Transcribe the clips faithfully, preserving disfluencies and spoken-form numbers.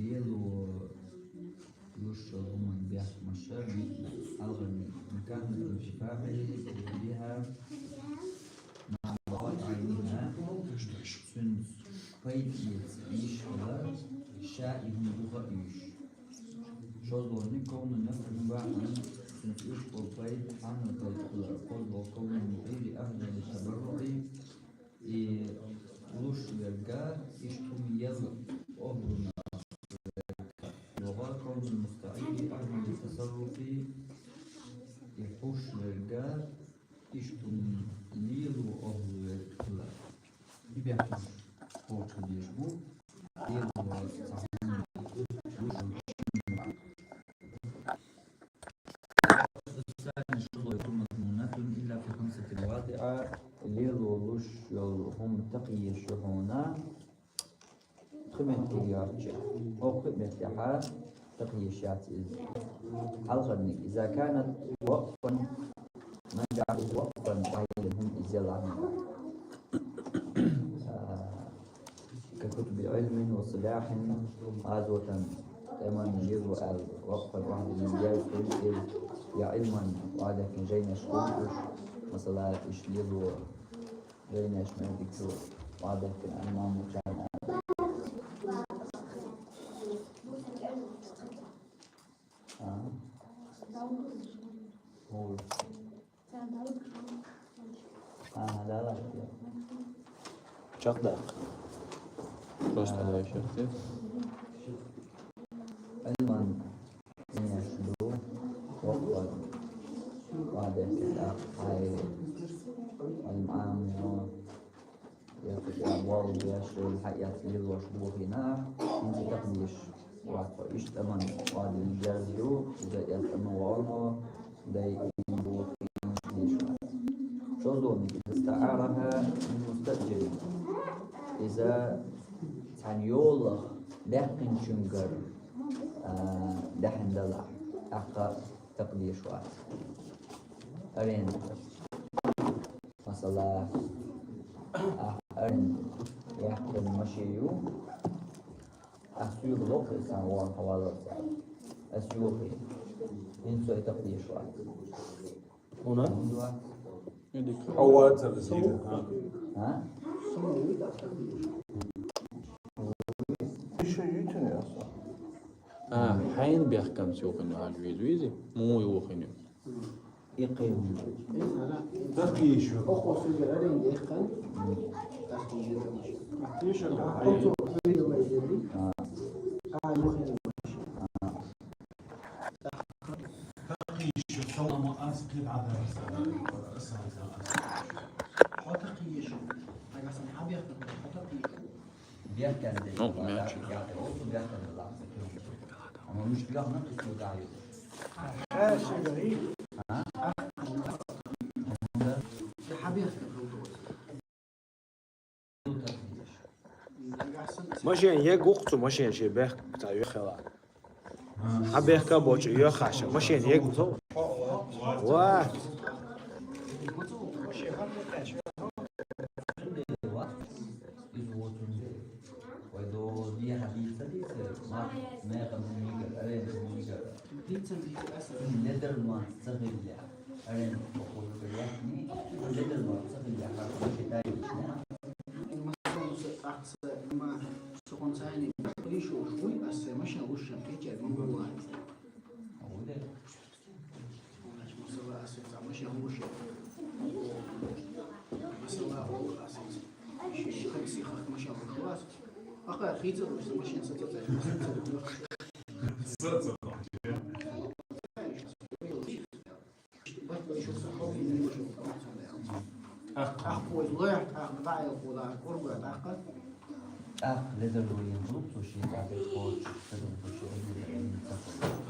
Лелу луш хӀуман бехк маша, алгъан, микан интифаӀи биха, маъ вакъиӀиха, цуьнца пайда эца йиш хилар, шаиъун, юха йиш. ШозлагӀни, кавну нафӀи мубахьан, цуьнца уьш болу пайда, хьанна пайда хилар, кхозлагӀа, кавну мугӀири ахӀдали табарруӀи, и луш верг, иштта хӀума яла охӀлунах верг, йогӀа, кавну мустаӀири ахӀдали тасарруфи, и хьуш верг, иштта хӀума лело охӀлу верг хилар. И бехк кхочушдеш бу. Лело цхьа хӀума луш верг. Лело луш йолу хӀума такъийша ю хьуна пхи меттиг йоцчу. Оцу пхи меттехь такъийша яц иза. Хьалхарниг, иза канат вакъфан, ман жаъа вакъфан, хьайла хӀума иза ялахь. А, ка кутуби Ӏилмин ва салахьин, гӀазотан тӀеман лело аьлла, вакъфан вахьдин яздина иза, я Ӏилман вадаьккхина жайнаш хуьлу уьш, масала, уьш лело жайнаш мел дика ду, вадаьккхина Ӏилман вучарна. А? ХӀора. Ага, да, ладно. Чакхда. Просто А. Дальше. Ӏилман, конечно, ду. Воккхал. Ладно, ай. Ӏилман, я. Я кхуза болу деш, хьаэца лелош бохийна, хӀинца такъдиш вац хьо. Иштта тӀеман вадийна герз ду, иза эцна тӀеман валло, дай бохийна деш вац. ШозлагӀниг, иза стаӀараха мин мустаъжирин. Иза цхьана йолах баьккхинчуьнгара, а, даьхьна далахь, тӀаккха такъдиш вац. Аренда. Масала, ахь аренда яьккхина машен ю, ахь соьга ло-кх иза, сан вон хьаваллалц. Ас йохий. ХӀинца со и такъдиш вац. Хьуна? ХӀунда вац? Хьо вацара зийна, хьа? А? Иша йитина аса. А, хьайна бехкамца йохийна аьлла веза, веза? Муха йохийна? И кхин. Дакъийша. Оха соьга аренда яьккхина. Дакъийша. Дакъийша. А. А, йохийна. Такъийша, салам ас кхидӀа дар. Хьо такъийша. Хьайга сан хьабехкам, хьо такъийша. Ну, мячик. Машен егу-кх цу, машен шен бехк ца йохийла. Хьан бехка бочу йохаша, машен егу цу. Ва! Ледар нуанс ца хилла. Аренда бохург яхни, ледар нуанс ца хилла, хьан машен дайна. Ма сон са ахца, ма сокъон цайни, лишуш вуй, ас се машен лушшан кечер, ма гуллай. Хьо де? Масала, ас се ца машен лушшан. Масала, о, ас се. Ши, ши, хак си хак машен луш вас. Аха, хица луш, машен са ца ца. Са ца ца. ТӀаккха ледарло йина гӀуллакх цо шен тӀехь бетта кхочуш, хаза кхочуш, хӀунда аьлла, хӀунда ца кхочуш.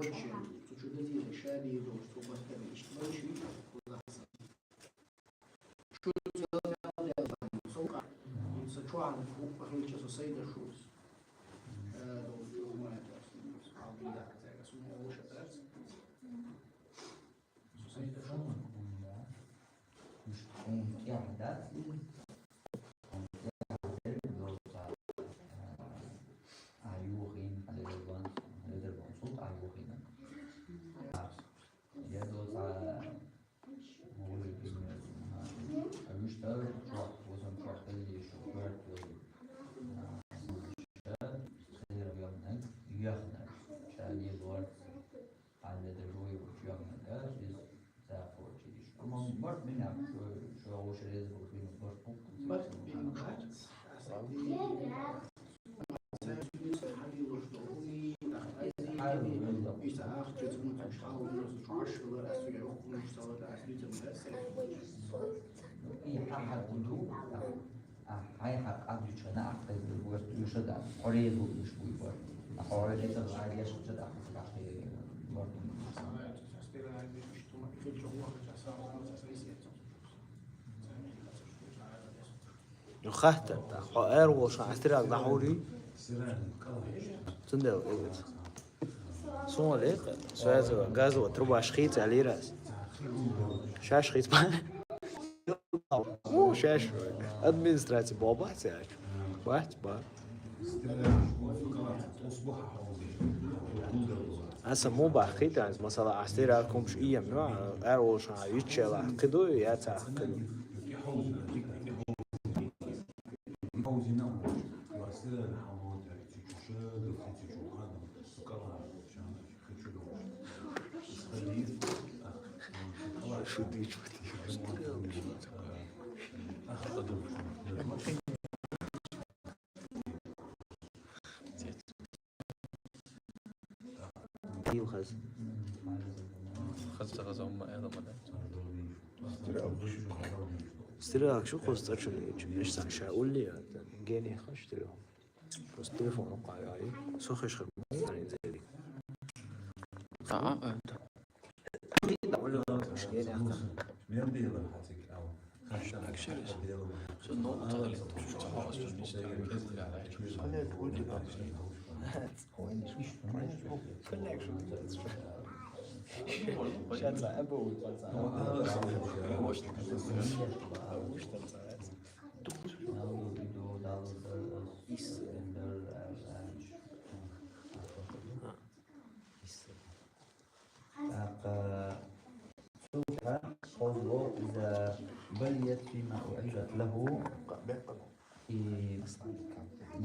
вочча, цу чу дезийла ша дийр долуш, цо баттара иштта вайши, Аллахьа. Шу цӀа Дала дела, со укъа, хӀинца чохь хӀуъа хилча со сайда шуц. Ша долчу хӀуманна тӀехь суна вовшах дац. Со сайда шуц. Уьш хьуна тӀехь дац иза? Хьуна тӀехь дерг доцу, а, а, юхийна, хьан ледара бан, хьан ледара бан, цул а юхийна. Я доцу, а, вуьшта чохь, вусам чохь хилла, шу коьрта вай. А, ша, хилар йоьхна, йоьхна, ша лелор. Хьан ледара вуй ву чоьхнарг, иза цӀа кхочийша. Амма барт бина, шу, шу гӀуш реза болу бина, барт буккъу. Барт бина бац, аса ди. Аса ди, аса хьан лелош долу хӀума, аса ди, иза ахча цунна кхуьш хьал вуьйр, аса чохь хилар, аса цуьнан хӀокхунаш ца лар, аса дуьйцург аса. И хьан хьан гӀур ду? А хьай хьакъ дючана ахъ юшада, хьорезу юш буйбар. А хьорезу лагьяш чад ахъ ахъ бордун. Хаттар та, хьо эр волшан астираг нахури. Цундел, э, Сун лек, связь газова труба шхиц алирас. Шаш хиц па. О, шаш. Администрация баба цяч. Бац ба. Аса му бахит аз, масала, астира кумш ием, ар олша вичела киду, я ца киду. Хаз. Хаз, хаз, умма, э, ламада. Стирак шу костачу лечу. Эш сан ша улли, гени хаш стирак. Просто телефон окъай, ай. Сохеш хаб. Ай, зели. А, а, это. ТӀаккха цул тӀехьа хозлу иза балият фима уӀидат лахӀу, и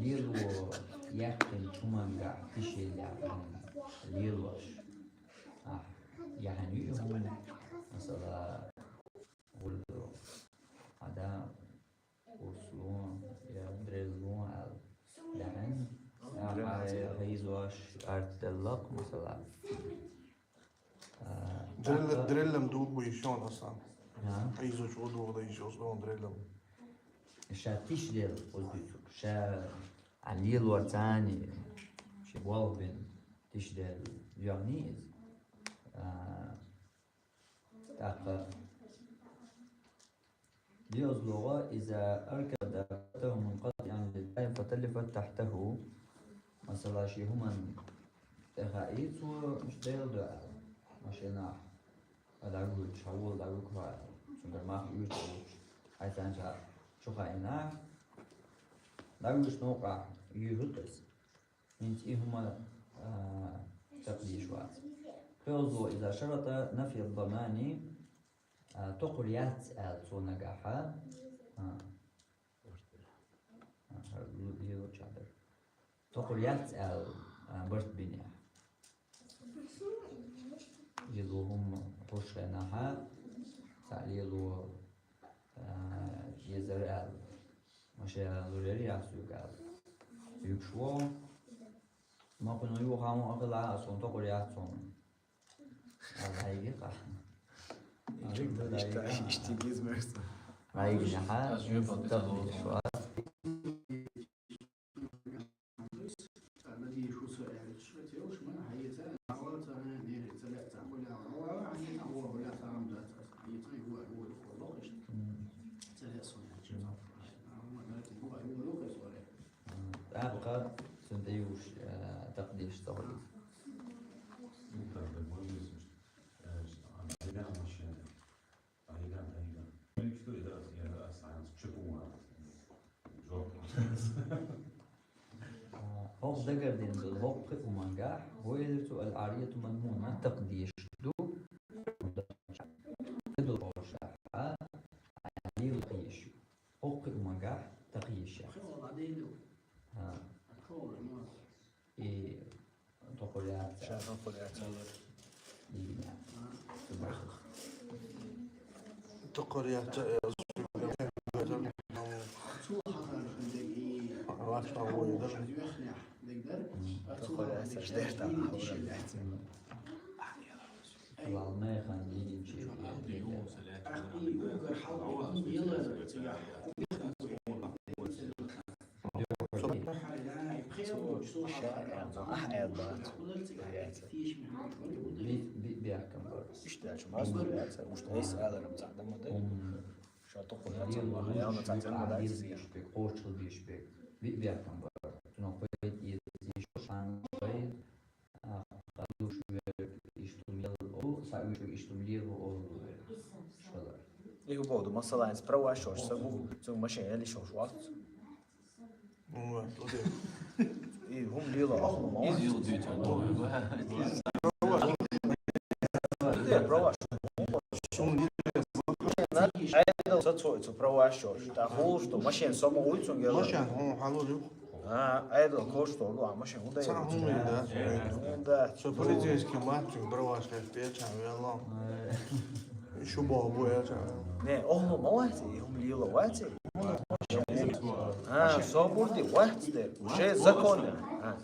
лело яьккхинчу хӀуманга тише яьккхина лелош. Ахь, яхьан ю хӀума, масала, вулду, ада, урслун, я дрезлун аьлла. Яхьан, я хьай-, хьайзош арт деллакх, масала. А, дрелла-, тӀаккха дреллам дугӀу йиш йоӀ асан. А? Хьайзош ву дугӀу йиш йоӀ дреллам. Ша тиш делла, оз дуьйцург. Ша а лелор цани, ши болх бен тиш делла, йоӀни иза. А, тӀаккха Лезлугъа иза аркада фатаху мункъатиӀан лилбаби фаталифат тахтаху. Масала, ши хӀуман тӀехаийцу, муш делду аьлла. Машинахь. Ва дагу, шаввал дагу ква аьлла. Цунгара мах уьйцу, хьайсанча чу хаина. Дагуш новкъахь юьху тӀас. ХӀинца и хӀума, а, такъдиш вац. Кхозло иза шаратӀа нафи дамани, а, токхур яц аьлла цо нагахьа. А. А, хӀара лу-, лело чадар. Токхур яц аьлла, а, барт бинехь. Лело хӀума хӀуш хенахьа, цхьа лело, а, езар аьлла. Маша лурери яхсуьга аьлла. Юкшво. Ма кхуьнан юха хӀума ахила а, сон токхур яц хьуна. Ала хьайги кха. Иштигиз мерса. Хьайги наха. Ас жопа тесалоз. Царна дийшу со аьлча, тевш ма хьайца, ала царна не, царна царна хуля, ала хьайца, ала хуля царна дац, хьайца, юа, юа, хула, хиш. Царна со аьлча. Ала, ала, юа, юа, юа, хула. ТӀаккха цунна тӀе юуш, э, такъдиш ца хуьлу. ХӀокху дагардина долу хӀокху кхин а мангахь, вай элира цу ал-Ӏаризату мазмуна, такъдиш ду. Тедулхошахьа, лила кхийш ю. ХӀокху кхин а мангахь такъдиш яц. А. И токхур яц. Ша токхур яц. И, я. Токхур яц, я. Токхур яц, я. Лалмайхан дийдинчи. Ахьи угар хьал йила цигахь. Ша аьлла, ахь аьлла бац. Яц. Би, би, бехкам бар. Иштта аьлча, мазлум яц. Уж айса аларам цхьа дама дай. Ша тоху яц, ма, ялна цхьа цӀена ма дац. Беш бек, кхочул беш бек. Би, бехкам бар. Цунах пайда эца йиш шан шай. А, халуш верг иштум ял о, са уьш иштум лел о, олу вер. Шалар. И хӀун боху, масала, хӀинца права шош, са бу, цу машин яли шош вац. Ну, вот, вот это. И хӀума лела ахлу ма вац. Из юл дюйт, а то. Э, права шош. Шум лела. Айдал са цо, цо права шош. Та хул, что машин сома уйцун гела. Машин, хӀун, халур юх. А, айдал кошто, ну, а машин хӀунда. Цхьа хӀума да. ХӀунда. Со полицейский мальчик, права шош, печан веллам. Шу боху бу я ча. Не, охлу ма вац, и хӀума лела вац. А, собурди вац де. Уже закон. А.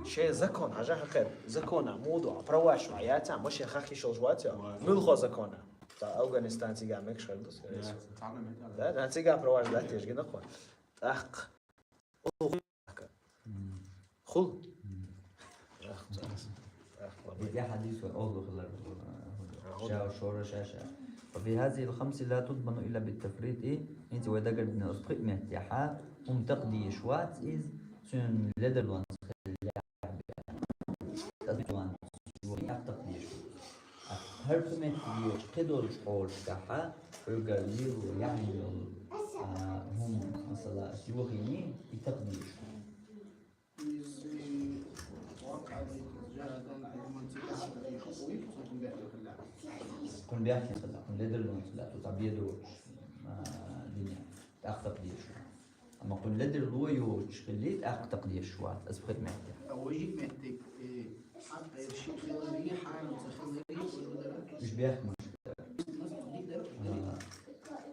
Ше закон, хьажа хьакхет. Закона, муду, права шош, яца, машин хахи шолж вац. Муьлхо закона. Та Афганистан цига мекш хардус. Да, да, цига права шош да, теш гина хо. Так. Хул. Ах, ах, ах, ах. Дидя хьадис ва охлу хилар. Ша шора ша ша. وفي هذه الخمس لا تضمن إلا بالتفريط. Инца вай дагардина оцу пхи меттехьа, хӀума такъдеш вац из, цуьнан ледарлонца хилла. ХӀара пхи меттиг йоцу кхидолчу хьолашкахьа, хьоьгара лело яхьийна йолу, а, хӀума, масала, ас йохийний, и такъдеш. Кхунна бехке хила, кхунна ледарлонца хила, цу цхьа бедочу, а, дине, тӀаккха такъдеш. Амма кхунна ледарло йоцуш хилли, тӀаккха такъдеш вац, ас пхи меттиг. А вожи меттиг, э, хьан, э, ши хилари, хьарам ца хилари, уьш бехкамаш дара. Нас дик дара, уьш дик дара.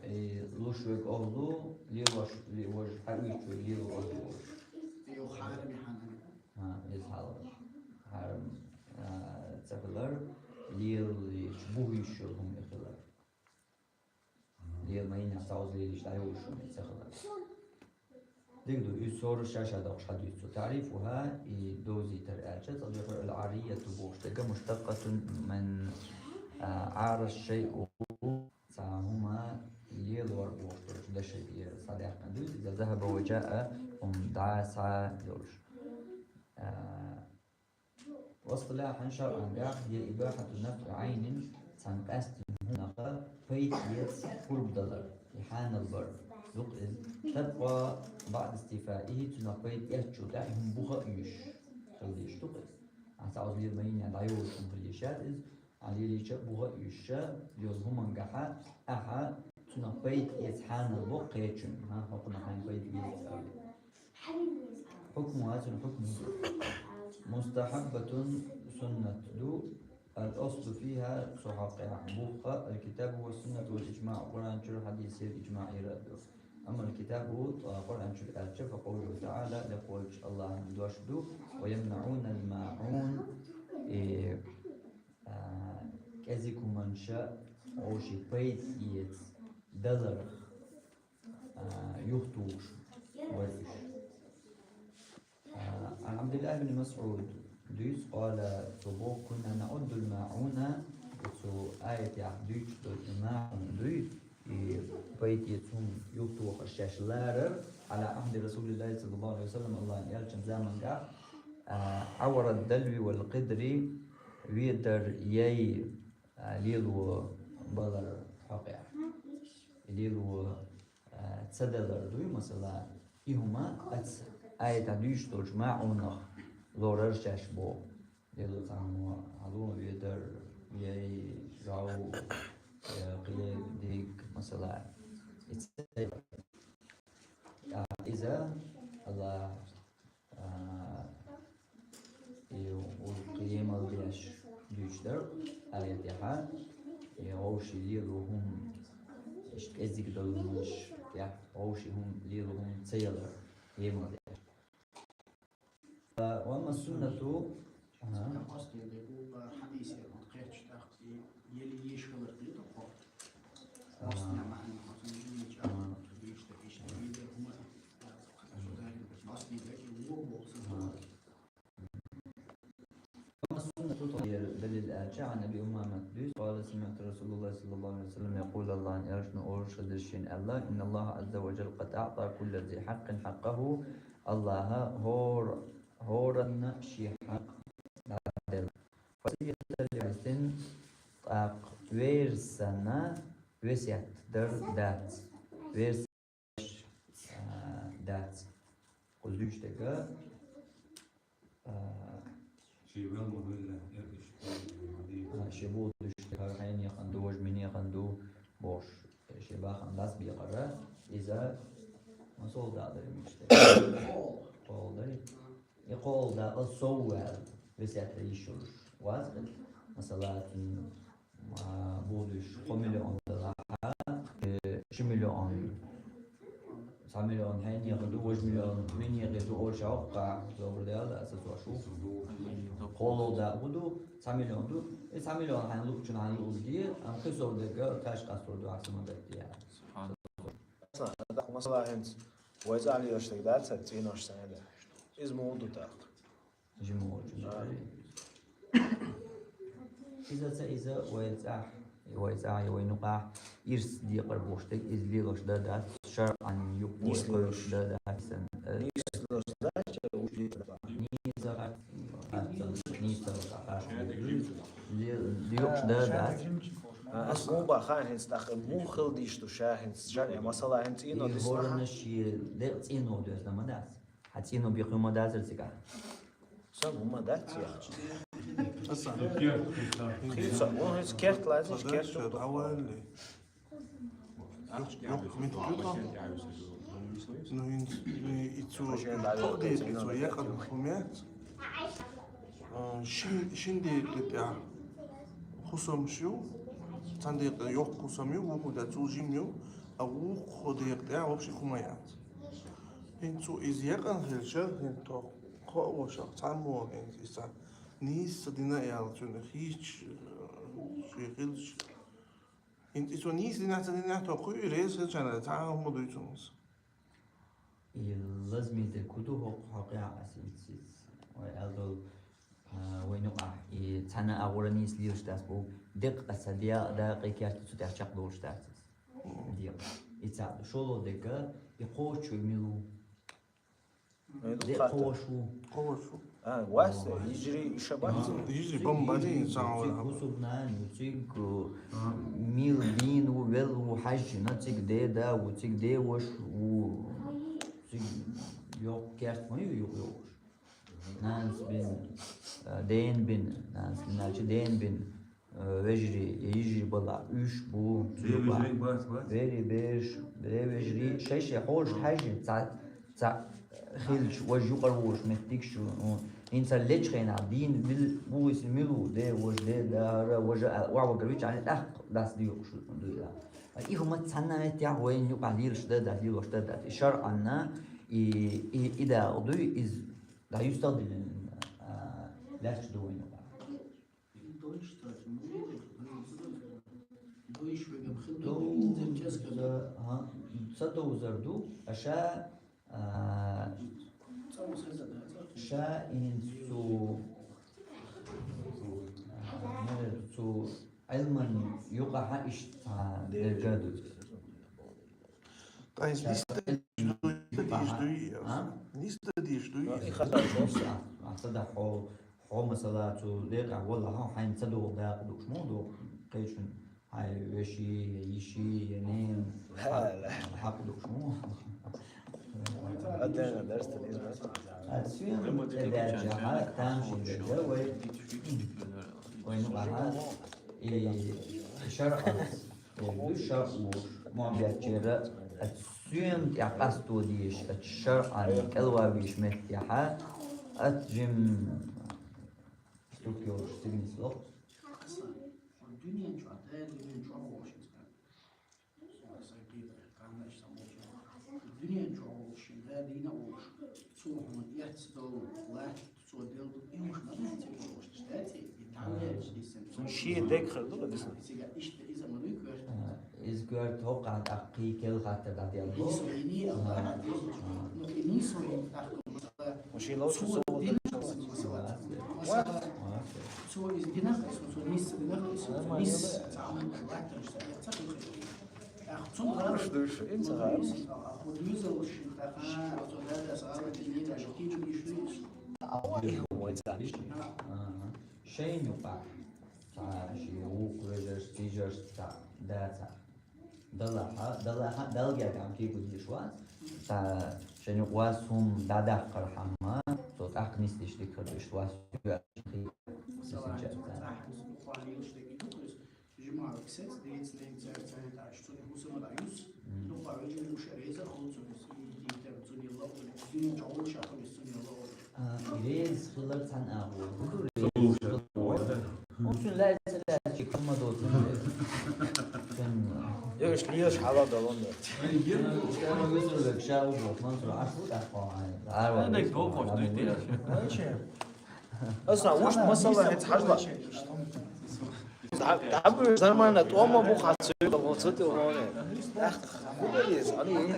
А, э, луш верг охлу, лелош, ле-, вож, хьан уьйчу верг лело охлу вож. Йо, хьарам и хьанан. А, иза хьал. Хьарам, а, ца хилар, лелийча, бухуьйш йолу хӀума и хилар. Лела ма йина, сауза лелийча, дӀайолуш хӀума ца хилар. Дика ду, иза сора ша-ша доккхуш хьадуьйцу. تعريفها, и довзийтар аьлча, цӀа дуьхьа العارية бохуш дерг مشتقة من, а, عار الشيء, цхьа хӀума лелор бохуш долчу дашегара схьадаьккхина ду иза, إذا ذهب وجاء, хӀума дӀа схьа йолуш. А, واصطلاحا, шарӀан тӀехь, هي إباحة نفع عين, цхьана къаьсттина хӀуманах пайда эца къурб далар, и хьанал бар, дукха иза, تبقى بعد استيفائه, цунах пайда эцчул тӀаьхьа и хӀума буха а уьйш хила дезаш ду-кх иза. Ахьа цхьа оза лела ма йина дӀайолуш хӀума хила йиш яц иза, ахьа лелийча а буха а уьйш йолу хӀумангахьа, ахьа цунах пайда эца хьанал бо кхечуьнга, хӀа, хӀокхунах хьайна пайда эца аьлла. حكمها, цуьнан хьукму хӀун ду? مستحبة, суннат ду, الأصل فيها, цу хьокъехь бух الكتاب والسنة والإجماع, Къуръан чуьра, хьадисера, иджмаӀера а ду. أما الكتاب, Къуръан чуьра аьлча, فقوله تعالى, лекха волчу АллахӀан дош ду, ويمنعون الماعون, и, а, кӀезиг хӀуманаш вовшийн пайда эца даларх, а, юхатухуш бара уьш. А, عن عبد الله بن مسعود дуьйцу, قال, цо боху, كنا نعد الماعون, цу аятехь дуьйцуш долу и маӀун дуй, и пайда эца хӀума юхатухуш шаьш ларар, على عهد رسول الله صلى الله عليه وسلم, АллахӀан элчан замангахь, а, عور الدلو والقدر, ведар, яй, а, лело балар хьокъехь. Лело, а, ца далар дуй, масала, и хӀума оцу аятехь дуьйцуш долчу маӀунах лорар шаьш боху. Лело цхьаммо хьало ведар, яй, жов, я кхин дерг, масала, и ца далар. А, иза АллахӀ А, и ву кхин емал беш дуьйцуш дара, аятехьа, и вовшийн лело хӀума, иштта кӀезиг долу хӀуманаш тӀехь, вовшийн хӀума, лело хӀума ца ялар, емал беш. А, وأما السنة, ага. Хьадисера кхечу тӀаккха и ели йиш хилар хилла тхо. Ага. Ага. Ӏан Аби Умамат дуьйцу, къала: самиӀту Расулаллахи саллаллаху Ӏалайхи ва саллам якъулу, Аллахьан элчано олуш хезира шена аьлла: инналлаха Ӏазза ва жалла къад аӀта кулла зи хьакъин хьакъаху. Аллахьа хӀора, хӀоранна шен хьакъ дӀаделла. Фасиятал варисин, тӀаккха версана весет дар дац. Верс а, дац. Кхуза дуьйцуш дерг, а, Шен вел ма вилла, эргаш, а, шен боху дуьйцуш дерг, хӀара хьенехан ду, важа минехан ду, бохуш, шен бахам дӀасабекъара, иза масал дакъа дар мича дерг. Кхола дарий? И кхола дакъа сов ваьлла, весет дан йиш йолуш вац хила. Масала, цуьнан а, боху дуьйцуш, кхо миллион делахь, э, ши миллион, цхьа миллион хьенехан ду, важа миллион минехан ду, олуш хӀокху, собар Дела, аса цо шу. Кхола дакъа хӀун ду, цхьа миллион ду, и цхьа миллион хьайна луучун хьайна луург де, амма кхин сов дерг кхаж къастор ду, ахь ма гатде. Масала, хӀинца вай цӀахь лелаш дерг дац, цӀенош санна. Иза муха ду тӀаккха? Жима волчу. Иза ца иза вай цӀахь, вай цӀахь, вай нукъахь ирс декъар бохуш дерг, иза лелош дан дац, шарӀан юкъа вай кхоьруш дан дац, э, нийса лелош дац, уьш лелош дац. Нийса, нийса, нийса, ле-, лелош дан дац. А, ас муха баха хӀинца тӀаккха, муха хила дийш ду ша хӀинца, шарӀе, масала, хӀинца цӀено дисна. ХӀоранна шен декъа цӀено доьзна ма дац. Хьан цӀено бекхо ма дацара цигахь? Сан хӀума дац яхча. Аса. Кхин ца, вон хӀинца керт лазиш, керт ду. Авалли. Юк, юк, мит юк. Ну, ин, и цо, кхо декъе цо якъал хӀума яц. А, шин, шин декъе тӀехь хӀусамаш ю, цхьана декъе йоккха хӀусам ю, вукху декъе цул жима ю, а вукху декъе тӀехь вообще хӀума яц. ХӀинца цо иза якъан хилча, хӀинца тхо кхоъ ваша, цхьаммо хӀинца иза нийса ца дина аьлла, цуьнан хийча, э, шен хилча. ХӀинца и цо нийса динехь ца динехь, тхо кхуьур реза хилчарна, цхьа а хӀума дуьйцу хӀинца. И лазаме дерг хӀун ду хӀокху хьокъехь аса иза, вай аьлла долу, а, вайн юкъахь, и цхьана агӀора нийса лелаш дац боху, декъа аса дакъа, дакъа керта цу тӀехь чекхдолуш дац иза. Декъа. И цхьаъ ду. ШолгӀа дерг, и кхочуш верг мила ву? Декъа кховш ву. Кховш ву. А, вац, йижарий иша бац? Йижарий бан бац, цига инсан вара. Бусурнан, цига, э, мила дийна ву, велла ву, хьаьжжина, цига ден да ву, цига ден ваша ву, цига йоккха керт ма ю юкъа йолуш. Нанас бина, э, дена бина, нанас бина, ача дена бина. Э, вежарий, я йижарий бала, уьш бу, цу юкъа. Вежарий бац, бац? Вежарий, бераш, бе-, вежарий, шай-шай хьожуш хьаьжжина, цхьа, цхьа хилча, важа юкъара волуш меттигаш ю, ну, хӀинца лечу хенахь дийна вил-, вуйсина мила ву, де, важа, де, дара, важа, а, охьавагар вича, тӀаккха дас дийхуш ду, ду, да. И хӀума цхьанна меттехь вайна юкъахь лелаш дан дац, лелош дан дац. И шарӀанна, и, и, и дакъа дуй, иза дӀаюстал диллина, а, лаьтташ ду вайна юкъахь. Довза, ага, ца довзар ду, аша, а, ша хӀинца цу, а, цу Ӏилман юкъахьа иштта дерг ду. Ткъа иза нисдан дезаш дуй, нисдан дезаш дуй? А? Нисдан дезаш дуй? И хата чӀогӀа. Ахьа ца дахьа хьо, хьо масала цу декъехь валахь, хьайна ца догӀу дакъа дууш ма ду, кхечун хьайн веши, я йиши, я нен. Хьакъ дууш ма. Отдельно дарс дан иза. А цуьнан тӀе даьлча хьа тамашийна дерг вай, вайна юкъахьа и шарӀат. Ду шарӀ ву, ма бечера, ат соьма тӀехь къасто дезаш, ат шарӀан кӀелван везаш меттехьа, ат жим струк йолуш сигнис лоху. Дуьнен чохь, Дала дуьнен чохь волуш иза. Дуьнен чохь волуш, Дала дийна а волуш. Цо хьуна эцна долу латта, цо делла ду, и хӀумаш ма дац цига волуш, дац и, и дӀаваьлча дисина. Цунна шен дегахь ду, дисина. Цига иштта иза ма дуй коьрта. А, иза коьрта хӀокхахь тӀаккха кхин кел хаттар дӀаделла. Нийсо йиний, а, а, а, ну, и нийсо йиний тӀаккха масала. Шен лоцу цо дина, масала. Масала, цо иза дина, цо Цу нийсса динах, цу нийсса, цу Ӏамал латтараш, цу Ӏамал латтараш. Ах, цу Хорошо, душ, им ца Хорошо. Ах, вот виза лучше, ах, цу да, да, сара, тини, да, жокин, жокин, жокин. Ага. Шайн юкъа. Ца, ши, вукх, вежарш, цӀийжарш, ца, да, ца. Далахьа, далахьа, далгагӀа кӀиго деш вац. Ца, шайна вац хӀума дӀадаккхар хӀама, цо тӀаккха нисдеш дика хир ду, иштта вац. Масала, хӀанз цу цӀахь, хӀанз буквально йолуш дерг ду, то есть, жимаӀа кисет, децнен, цер, цер, тӀаш, цуьнан хӀусамара юс, дукха вежарий уьш реза хӀума цунна, и дитар цунна лаъур, цунна чӀогӀа шахар, цунна лаъур. А, реза хилар цхьана агӀор. Реза хилар. Цунна лаьцна лаьцчи хӀума доцу. Цунна. Йо, уьш лелаш хьала далон дерг. Цунна весар век ша ву боху, Мансур, Ӏаш ву тӀаккха хьо хьайна. Ай, вай, вай, дохош, вай, дуй, вай. Аса, уьш масала хӀинца хьажла. ДӀа-, дӀабуьйцу нормально, тӀома бу хьан цуьнга, хӀун ца тӀе хьуна. Ах, хӀун ду иза? Ани,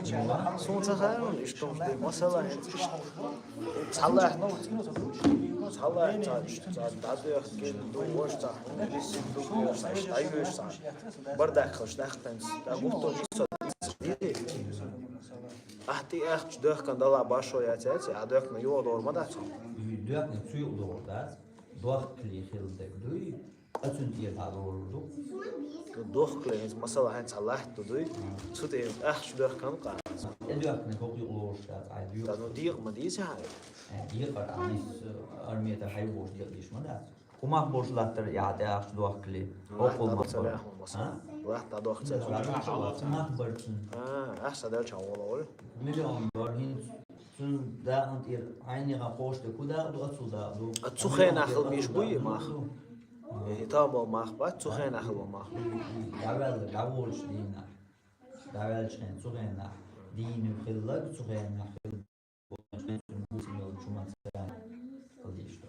суна ца хаьара, иштта хӀума ду, масала хӀинца иштта. Цхьаллахь, цхьаллахь ца, ца дӀадоьхкина ду, вож ца, хӀун дисина ду, вож ца, иштта дӀайоьшу ца. Бардак хилча, дахканца, да, гуртон чу ца дисина. Ахь тӀе аьхча доьхкан дала башо яц, яц, а доьхкан юха догӀур ма дац. Доьхкан цу юкъа догӀур дац. Дохкале хилла дерг дуй. Ткъа цуьнан тӀера дӀалорур ду. Дохкале хӀинца, масала, хьайн цхьа латта ду дуй, цу тӀера ахча доьхкан къа. ТӀедоьхкина хӀокху юкъа лоруш дац, Ӏай дуьйху. Да, ну, декъа ма дийца хьан. Э, декъар Ӏа нисса, ара метр хьайбохуш декъа деш ма дац. ХӀумах болуш латтар, я тӀе ахча дохкале. Ну, хӀокхул латта мах ца бара. Лаьхьа хӀума, а? Латта дохка ца латта. Мах бар цуьнан. А, ахьа сан делча гӀоло вара. Миллион бар хӀинца. Цуьнан дакъана тӀера хьайнехан кхочушдерг хӀун дакъа ду, оццул дакъа ду. А цу хенахь хила бийш буй и мах? Э, и тахана болу мах бац, цу хенахь хила болу мах. ДӀаваьлла, дӀаволучу дийнахь. ДӀаваьллачу хенахь, цу хенахь. Дийна хилларг, цу хенахь хилла. Цуьнан хӀусам йолчу хӀуманца хила дийш ду.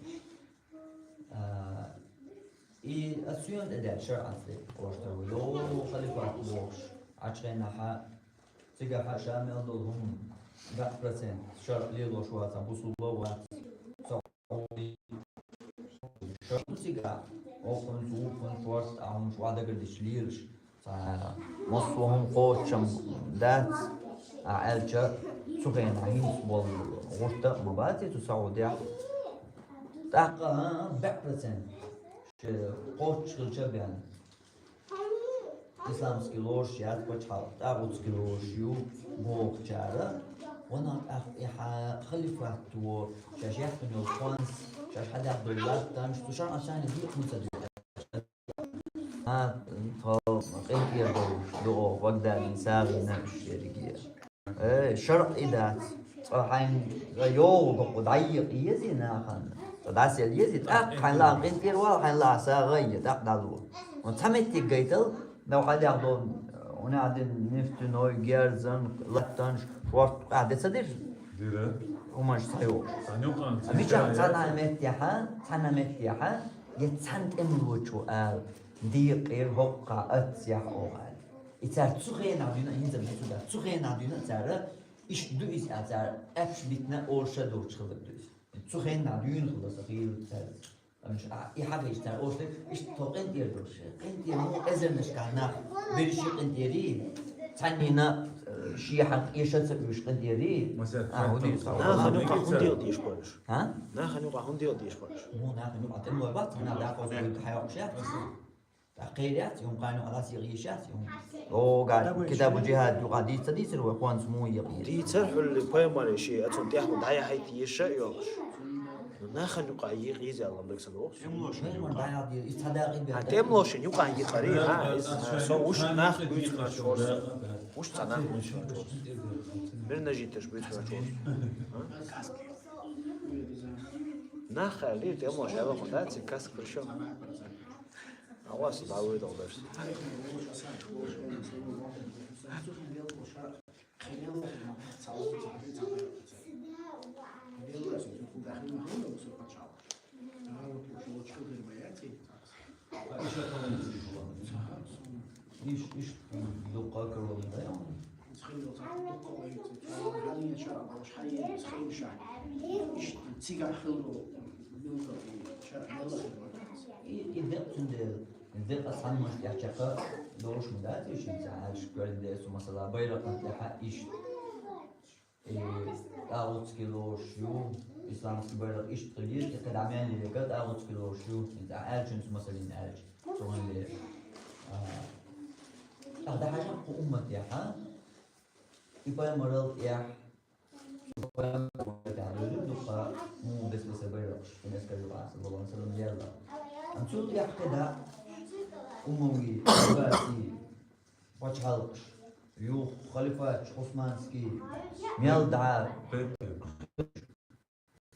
А, и ас соьна тӀе даьлла шарӀаца тӀе кхочур ву. Йо, халифат бохуш. Ӏачу хенахь Цигахь ша мел долу хӀума, дакъа процент, шарӀ лелош вацахь, бусулба вац. Со шарӀ ду цигахь, окхунца, вукхунца, шортта а хӀумаш охьадагардича лелаш. Цхьа массо а хӀума кхочушам дац, а аьлча, цу хенахь хӀинца болу гӀуртта а ма бац и цу Саудехь. ТӀаккха, а, бӀе процент, ше кхоччуш хилча а бен. Исламский лоруш яц пачхьалкх, тӀагӀутский лоруш ю бохучара, ванах тӀаккха и хьан халифат во, шаьш яхкина йолу кхонс, шаьш хьадаьхна долу латтанаш, цу шарӀан шайна декъа хӀунда ца дуьйцу? А, тхо къинтӀера долуш ду оха Багдадин сагӀина уьш ерриге. Э, шарӀ и дац. Цкъа хьайна йогӀу бакъо дӀайекъа езий нахана? Цкъа дӀасаелла езий? ТӀаккха хьайна лаахь къинтӀера вала, хьайна лаахь сагӀа а е, тӀаккха дӀалур ву. Хьуна цхьа меттиг гайтал, дов хьадаьхна долу, хьуна а дина нефтяной, герзан, латтанаш, шортта къаьхьа де ца дира? Дира. ХӀуманаш ца йогӀуш. Цхьана юкъана ца мичахь йогӀуш. Цхьана меттехьа, цхьана меттехьа, я цхьана тӀемалочо ала, декъера хӀокху кхаъ аццехь оха аьлла. И цара цу хенахь дуьйна, хӀинца а дуьйцу дац, цу хенахь дуьйна цара, иштта ду иза аьлла, цара аьлла битина олуш а доцуш хилла ду иза. Цу хенахь дуьйна хилла сан хийла цаьрца. Амма а, и хьан хезча цара олуш дерг, иштта тхо къинтӀера долуш. КъинтӀера муха эзарнашкахь нах берриш а къинтӀерий? Цхьаннена, э, шен хьан къеша а ца оьшуш къинтӀерий? Масех, а, хӀун дийца? Нахана юкъахь хӀунда дийш болуш? А? Нахана юкъахь хӀунда дийш болуш? Муха нахана юкъахь тӀемалой бац, нах даккха хьайоккхуш яц. ТӀаккха кхераяц, и хӀума кхайна хьалас екъа йиш яц, и хӀума. О, гад, китабу джихад юкъа дийца дийцира вай, кхонца муха екъа йиш? Дийцар хӀуьлли пайхамаре шен, оцунна тӀехь хӀума дӀаяхьийта йиш а йолуш. Ну, нахана юкъа екъа йиш яц аьлла, ам дагца догӀу. Пайхамар дӀаяхьийта, и цхьа дакъа бен. А, тӀемалошна юкъа екъарий, а, иза, а, со уьш нах буьйцуш вац хӀорш. Уьш цхьа нах буьйцуш вац хӀорш. Мирнажиташ буьйцуш вац хӀорш. А? Нах аьлла, тӀемалош аьлла, хӀун дац, и каск пришёл. А вас дӀавоьдал дерш. Иш, иш, дукха карло даьлла. Цигахь хилла, билггал, шаръ мел хир ма дац. И, и декъ цундела, декъа цхьаннаш тӀехь чекха долуш ма дац, иштта аьлча, коьрта деза цу масала, байракъан тӀехьа иштта. И тӀагӀутский лоруш ю, исламский байракъ иштта хилийта, и кхидӀа мел лега тӀагӀутский лоруш ю, хӀинца аьлча, цу масалин аьлча, цуьнан лер. А, тӀаккха хьажа кху умматехьа, и пайхамарал тӀехь, пайхамарал тӀехь дукха муха бес-бесара байракъаш, шен эскар юкъахь, саллаллаху алейхи ва саллям, лелла. Амма цул тӀехь кхидӀа умавий, аббасий, пачхьалкхаш, юха халифаташ, Усманский, мел дӀа.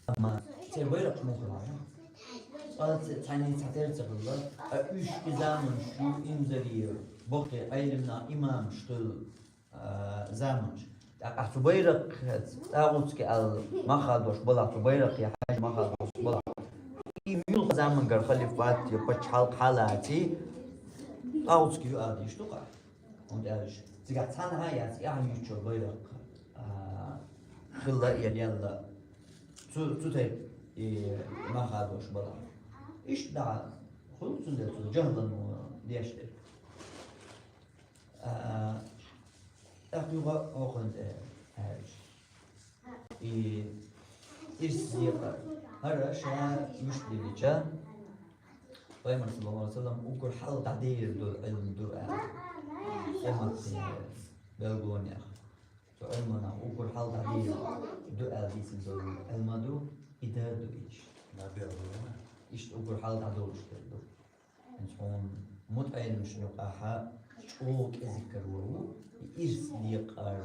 Амма церан байракхаш муха хилла? Цкъа ца-, цхьанний цхьатерра ца хилла, ткъа уьш и заманаш ю, имзаре, баккхий Ӏеламнах, имамаш хилла, а, заманаш. ТӀаккха цу байракхаца, тӀагӀутский аьлла, мах а дош балахь, цу байракхе хьаьжа мах а дош балахь. И муьлха замангара халифат я пачхьалкх хьалаций, тӀагӀутский ю ала дийш ду-кх. ХӀунда аьлча цигахь цхьанхьа а яц, и ахьа юьйцучу байракх, а, хилла я лелла. Цу, цу тайпа и мах а дош балахь. Иштта дӀа хуьлу цундела цу жахӀалан деш дерг. А, тӀаккха юха хӀокхунна тӀе аьлча. И ирс декъар. ХӀара ша муьшта диллича, пайхамар, саллаллаху алейхи ва саллям, уггар хьалха дӀадер долу Ӏилма ду аьлла. Къематдийнера белгалонех. Цу Ӏилманах уггар хьалха дӀадер ду аьлла дийцина долу Ӏилма ду, и дар ду иштта. Иштта уггар хьалха дӀадолуш дерг ду. ХӀинца хьуна мутаӀеламашна юкъахьа чӀогӀа кӀезиггара вар ву, и ирс декъар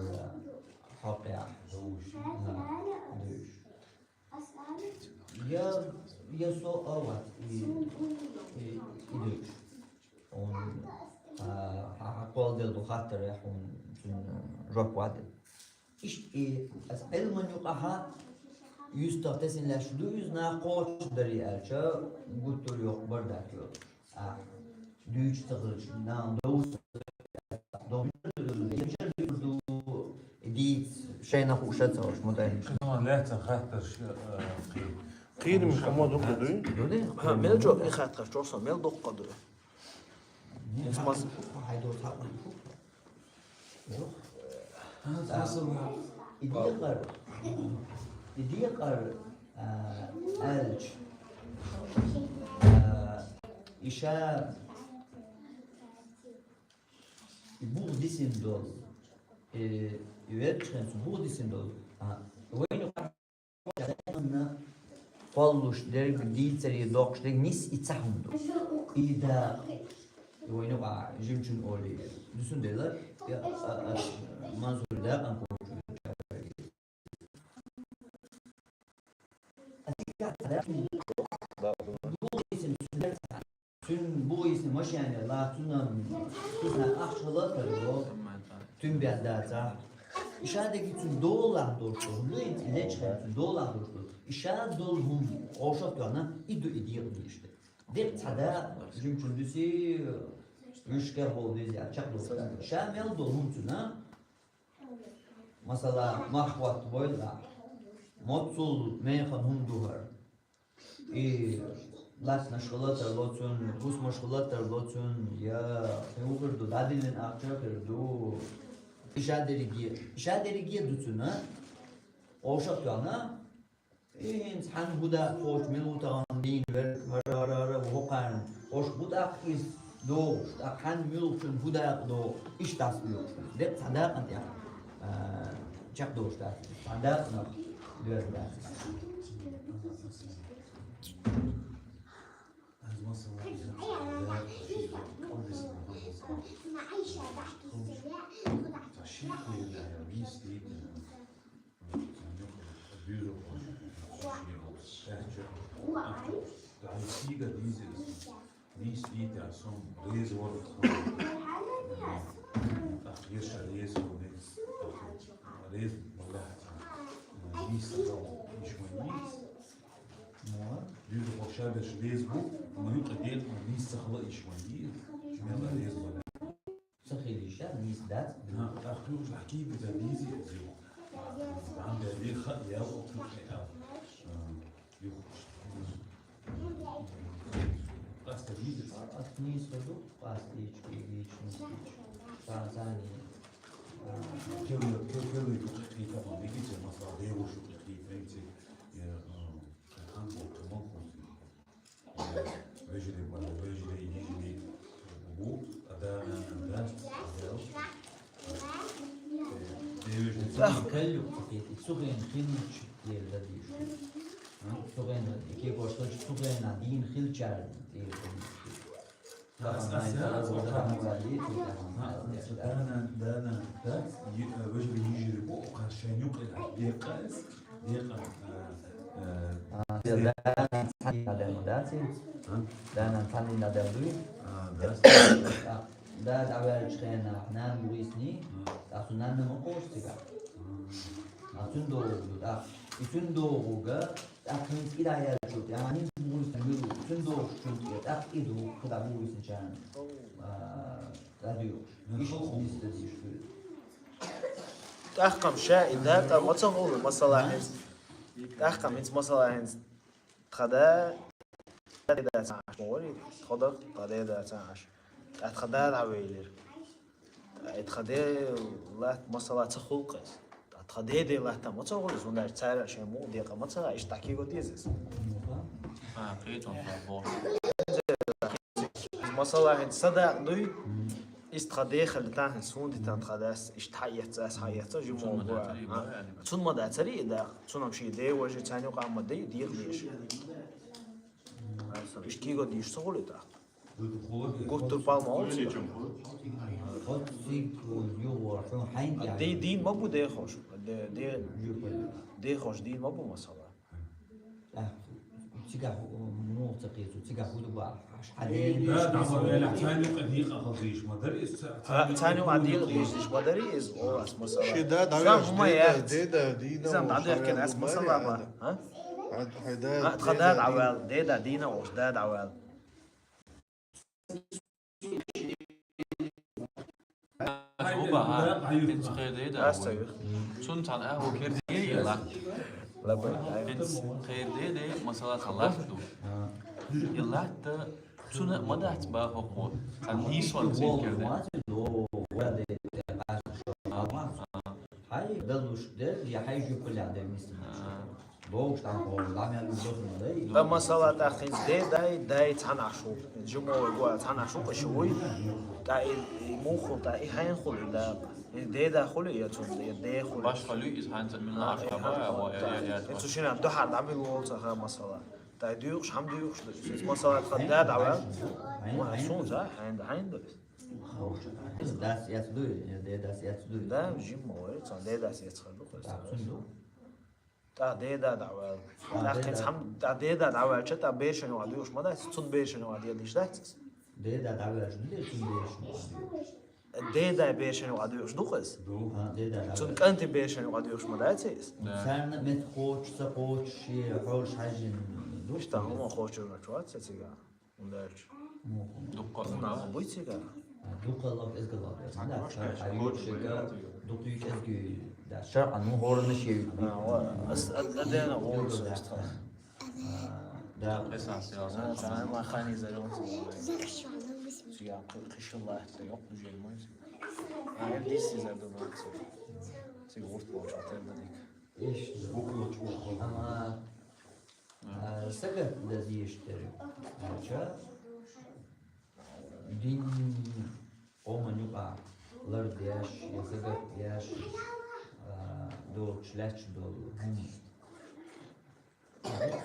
хьокъехь довш, а, довш. Я, я со а вац, и, и, и довш. Хьуна, а, хьан, хьан кхолладелла ду хаттар, хьуна цуьнан жоп вац. Иштта и аса Ӏилман юкъахьа юьстах тесна лаьтташ ду иза, нах кхочушдарий аьлча, гуттар а йоккха бардак йолуш. А, дуьйцуш ца хилча, нахана довза, довза ду, дийца шайна хууш а ца хууш, ма дай. Шуна лаьцна хаттарш, а, кхин. Кхийрим хӀума дукха дуй? Ду де? Ха, мел чӀогӀа и хаттарш чӀогӀа со мел дукха дуй? Нет. Хьайдо цхьаъ. И декъар, и декъар, а, аьлча, а, и ша, и бух дисина долу, и, и верчхенца бух дисина долу, а, вайна кхоллуш дерг, дийцаре доккхуш дерг нис и цхьа хӀума ду. И дакъа. И вайна юкъахь жимчун олий. Дуьсун дела, я, а, а, манзур дакъан кочу. Цуьнан бух йисина машене лаца, цуьнан, цуьнан ахча хила а тарло, цуьнан бен дацахь. И ша дерриге цуьнан долахь долуш долу, луьйнца и лечхьана цуьнан долахь долуш долу. И ша долу хӀума къовшах а тоьхна, и ду и декъа дийш дерг. Декъа цхьа дакъа, жимчун дуьсий, вуьшках волу деза, чекхдолуш дакъа. Ша мел долу хӀума цуьнан, масала, мах хӀоттабойла, моццул механа хӀума ду хӀара. И лаьцнаш хила а тарло цуьнан, хӀусамаш хила а тарло цуьнан, я хӀун хир ду, дӀадиллина ахча а хир ду. И ша дерриге, и ша дерриге а ду цуьнан, къовшах а тоьхна, и хӀинца хьанна хӀун дакъа кхочу, мила ву тахана дийна верг, хӀара, хӀара, хӀара, хӀокхарна, хӀорш бу тӀаккха иза догӀуш, тӀаккха хьанна муьлххачунна хӀун дакъа догӀу, иштта дӀасалоьхуш. Декъа цхьа дакъана тӀехь, а, чекхдолуш дац, цхьа дакъанах доьзна дац. Нийса дийта, со реза вара, тӀаккха еза ша реза вара, тӀаккха реза вара, нийса ца хила йиш ма йий. Дуьйна хӀокху ша берш реза бу, ма юкъа дела, нийса ца хила йиш ма йий. Мела реза вара. Ца хила йиш яц, нийса дац. ТӀаккха юха кийга дан дийзи иза юха. Бан бер ве ха ял окху кхе ал. Юха. Ас Астички, личностички. Цан, цани. Кевле, кев-, кевле ду кхетама бигице, масала, девушку кхетамце, э, э, хан бол, хан бол. Вежливо, вежливо, вежливо. Бу, а да, да, да, да. Э, вежливо. Цан калю кхет, цугэн хинч, ер да диш. Цугэн, ке бошла цугэн на дин хилчар, ер да диш. Дана, дана, да, вежливо, вежливо, бу, кашаню, кыла, декъас, декъас, э, дана, цани, дана, дана, цани, дана, дуй. А, да. Да, да, вежливо, нан буисни, а, цу нан нама кошти га. А цун долгу, да. И цун долгу га, тӀаккха хӀинца и дӀаяьлча, тӀаккха хӀинца буйсанна мила ву? Цун дохучун тӀе тӀаккха и ду, кхы дӀабуйсанчарна. А, дӀадоьхуш. Ишта нисдадеш хила. ТӀаккха-м ша и дакъа ма ца хул, масала хӀинца. ТӀаккха-м хӀинца, масала хӀинца. Тха да, да, да, ца Ӏаш, ма вари, тха да, тха да, да, ца Ӏаш. ТӀаккха тха да дӀавелира. Э, тха де латта масала ца хул-кх из. Тха де де латта ма ца хул из, вон даже цара шен мугӀ декъа ма ца, иштта киго деза из. А, кхетам, да, бо. Масала, хӀинца садакъ дуй, из тха де хилийтан, хӀинца фунди тан тха дас, иштта хьаэццас, хьаэццас, жимма Цун ма гуа. дацари, А, бо, яни. Цун ма дацари, да, цунам ши де вожи, цани юкъа ма де, дих деш. Иштта киго деш ца хул из тӀаккха. Гуттар пал ма оци. Оциг югӀорхьу хьайн А де дийна ма бу дехош. Де, де, дехош дийна ма бу масала. Цигахь муха ца кхийсу, цигахь хӀу ду бахаш, хьа ден. Да, да, ма вела, цайну къадиха хазиш, ма дари из, ца-, А, цайну цайну къадиха хазиш, ма дари из, о, ас масала. Ши да, да, Зам веш, хӀума де да, яц. де да, дийна Зам ва, да, дехкен, ас масала ба. А? А, хай да, А, тха де да да, дӀавел, де да, дийна ош, да, дӀавел. Оба, а, хӀинца кхер де да, Аса вих. Цун цхьан а хӀу кхер де и латта. Лабай. ХӀинца кхер де да, масала, цхьа латта ду. И латта цуна ма дац ба хӀокхо. Цхьа нийсван цин кхер де. Хай далуш дер, я хай жупуля дер мисин. А. Богуш там хо, ламя любовь надо. Та масала тӀаккха хӀинца де дай, дай цхьана Ӏаш ву. Жимма вай гуа цхьана Ӏаш ву, къа ши вуй. ТӀа и, и муха, тӀа и хьайн хули, да. И де да хули, я цун, я де хули. Баш халуй из хьайн цан мила Ӏаш хаба, я, я, я, я. И цу шина духьа дӀабил вол ца ха масала. ТӀа и дуйхуш, хьам дуйхуш, масала тха да дӀавал. Ма, сун за, хьайн да, хьайн да. Дас яц дуй, де дас яц дуй. Да, жимма вай, цан де дас яц ха ду, хой ТӀа са. Цун ду. ТӀа де да дӀавал. ТӀа ТӀа де хӀинца да. хьам, тӀа де да дӀавалча, тӀа бешани ва дуйхуш ма дац, цун бешани ва де диш дац. Де да дӀавалча, ну де цун бешани ва дуйхуш. Де да бешани ва дуйхуш ду къыз. Ду. А, де да Цун дӀавалча. кӀанти бешани ва дуйхуш ма дац из. Да. Царна мет хоч, ца хоч, ши хьолш хьажин ду. Ишта хӀума хоч ва чуац цига. Удалча. Муха. Дуккха Ма да. Буй цига. Дуккха лав эзга лав. Да, шар аюк шега, дуккха ю эзги. Да, шар ану хорна шею. А, ва, ас, ад, адена гол со ста. Да. Эсас я. А, та ма хани зарон. Цига, кышылла, та ёк, уже мой. А, я дис из арду. Цига урт болча, тердик. Иш. Букла чух. Ама А, сагат да деш дер. Ача дин къоман юкъа лардеш, я сагат деш, а, долча лаьтташ дола хӀума.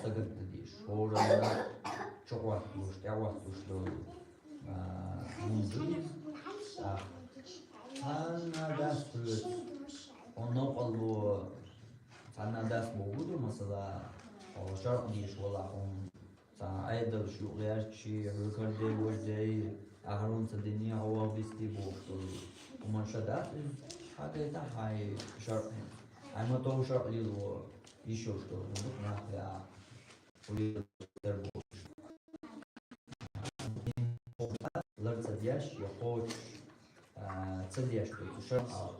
Сагат да деш. ХӀоранна чукъотталуш, тӀехӀотталуш дола, а, хӀума да из. А, хьанна дас хьоьца, хьо новкъарло, Цхьанна дас боху ду, масала, хьо шарӀ деш вала хьуна, цхьа Ӏедалш юкъ гӀертачи, хьоьгара де, вож де, ахьарун ца дини, хьо ваха бисти боху долу. ХӀуманаш дац иза, хьагайта хьайн шарӀ. Хьайн ма тов шарӀ лило, йиш йолуш долу, хӀун ду нах яа. Хьули дар бохуш. Лар ца деш, я кхочуш, а, ца деш ду, цу шарӀа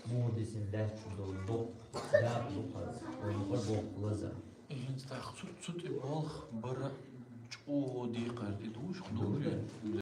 муха дисина лаьтташ долу доккха дакъа ду хаза, вай юкъара боккха лазар. ХӀинца тӀаккха цу, цу тӀе болх бара чӀогӀа декхар тӀе душ хӀун долуш? Дуй. Дуй.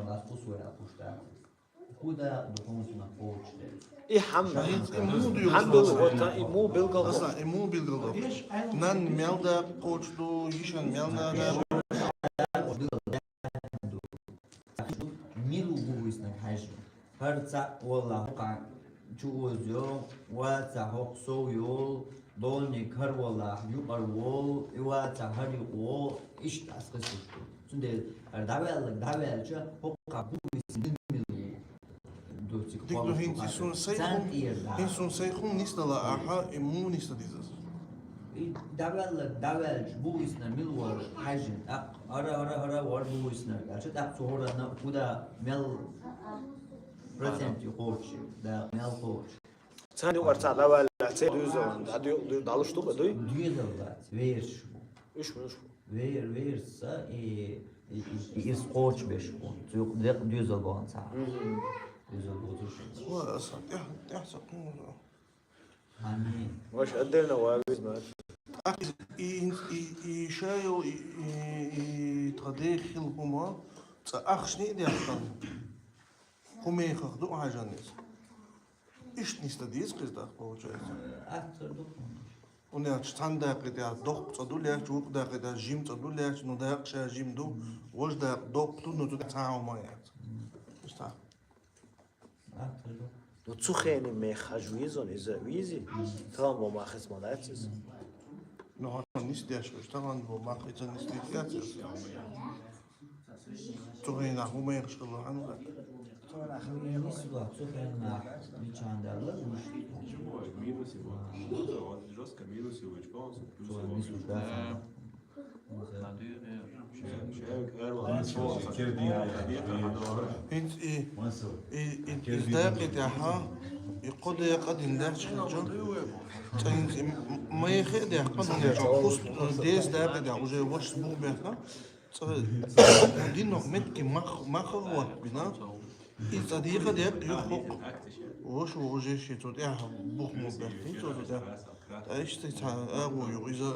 мел дац, кху сой а кхуш дац. Кху дакъа ду хӀунда кхочушдеш. И хӀама. ХӀинца и муха дуьйцу? ХӀама билгал, вот, и муха билгал. Аслан, и муха билгал ду? Нанна мел дакъа кхочушду, йишан мел дакъа. Мила ву вуйснаг хьаьжна. ХӀара цхьаъ валлахь хӀокхунна чу оза йо, вацахь хӀокху сов йолу, долник хӀара валлахь юкъара волу, и вацахь хӀара юкъа волу, иштта ас хаза хӀуш ду. Цундела хӀара дӀаваьлларг дӀаваьлча, хӀокху бу вуйснаг мила ву. Дика ду, хӀинца и суна сай хӀума, хӀинца суна сай хӀума нисдала ахьа, и муха нисдан деза аса? И дӀаваьлларг дӀаваьлча, бу вуйснаг мила ву хьаьжна, тӀаккха хӀара, хӀара, хӀара, хӀара бу вуйснаг аьлча, тӀаккха цу хӀоранна кху дакъа мел процент ю кхочуш, дакъа мел кхочуш. Царна юкъара цхьаъ дӀаваьлла, церан доьзал, дӀа-, дӀа-, дӀалуш ду-кх, дуй? Доьзал бац, вераш бу. Уьш, уьш бу. Вер-, верас а, и, и, и, и ирс кхочушбеш бу. Цу юкъа декъа доьзал бахана цхьа. Мгм. Доьзал боцуш. Ва, аса, тӀехь, тӀехь ца кхуьнга. Амин. Ваша отдельно ван веза ма. ТӀаккха и, и, и, и ша йолу, и, и, и тхан деха хилла хӀума, цкъа ахчане а даьккхина, хӀун мехах ду хьажан иза? Иштта нисдан деза-кх иза тӀаккха, получается. Аттар ду хӀума. ХӀунда аьлча цхьана дакъа тӀехь доккха цӀа ду лаьтташ, вукху дакъа тӀехь жима цӀа ду лаьтташ, ну дакъа ша жима ду, важа дакъа доккха ду, ну цу тӀехь цхьа хӀума яц. Иштта. Ну, цу хенан мех хьажа веза, иза везий? Тахана бо мах иза ма дац иза. Ну, хьан нисдеш вуш, тахана бо мах иза нисдеш яц иза. Цу хенахь хӀун мехаш хилла хьан ву? Цу хенахь, цу хенахь мичахь даьлла вуш? Минус его. Жёстко минус его, он плюс его. Цо нисдеш дац. ХӀинца и, и, и, и дакъа тӀехь, и кхо дакъа дина даьхча хилча, цӀа хӀинца и м-, м-, мехе а даьккхина, хӀунда аьлча хӀуст, э, деза дакъа тӀехь уже вашас бух баьхна, цӀа динах метки мах, мах а хӀоттабина, и цӀа дийха декъ юха хӀокху. Ваша ву уже шен цу тӀехь бух ма баьхкина, цо цу тӀехь. Ткъа иштта цхьа агӀо ю, иза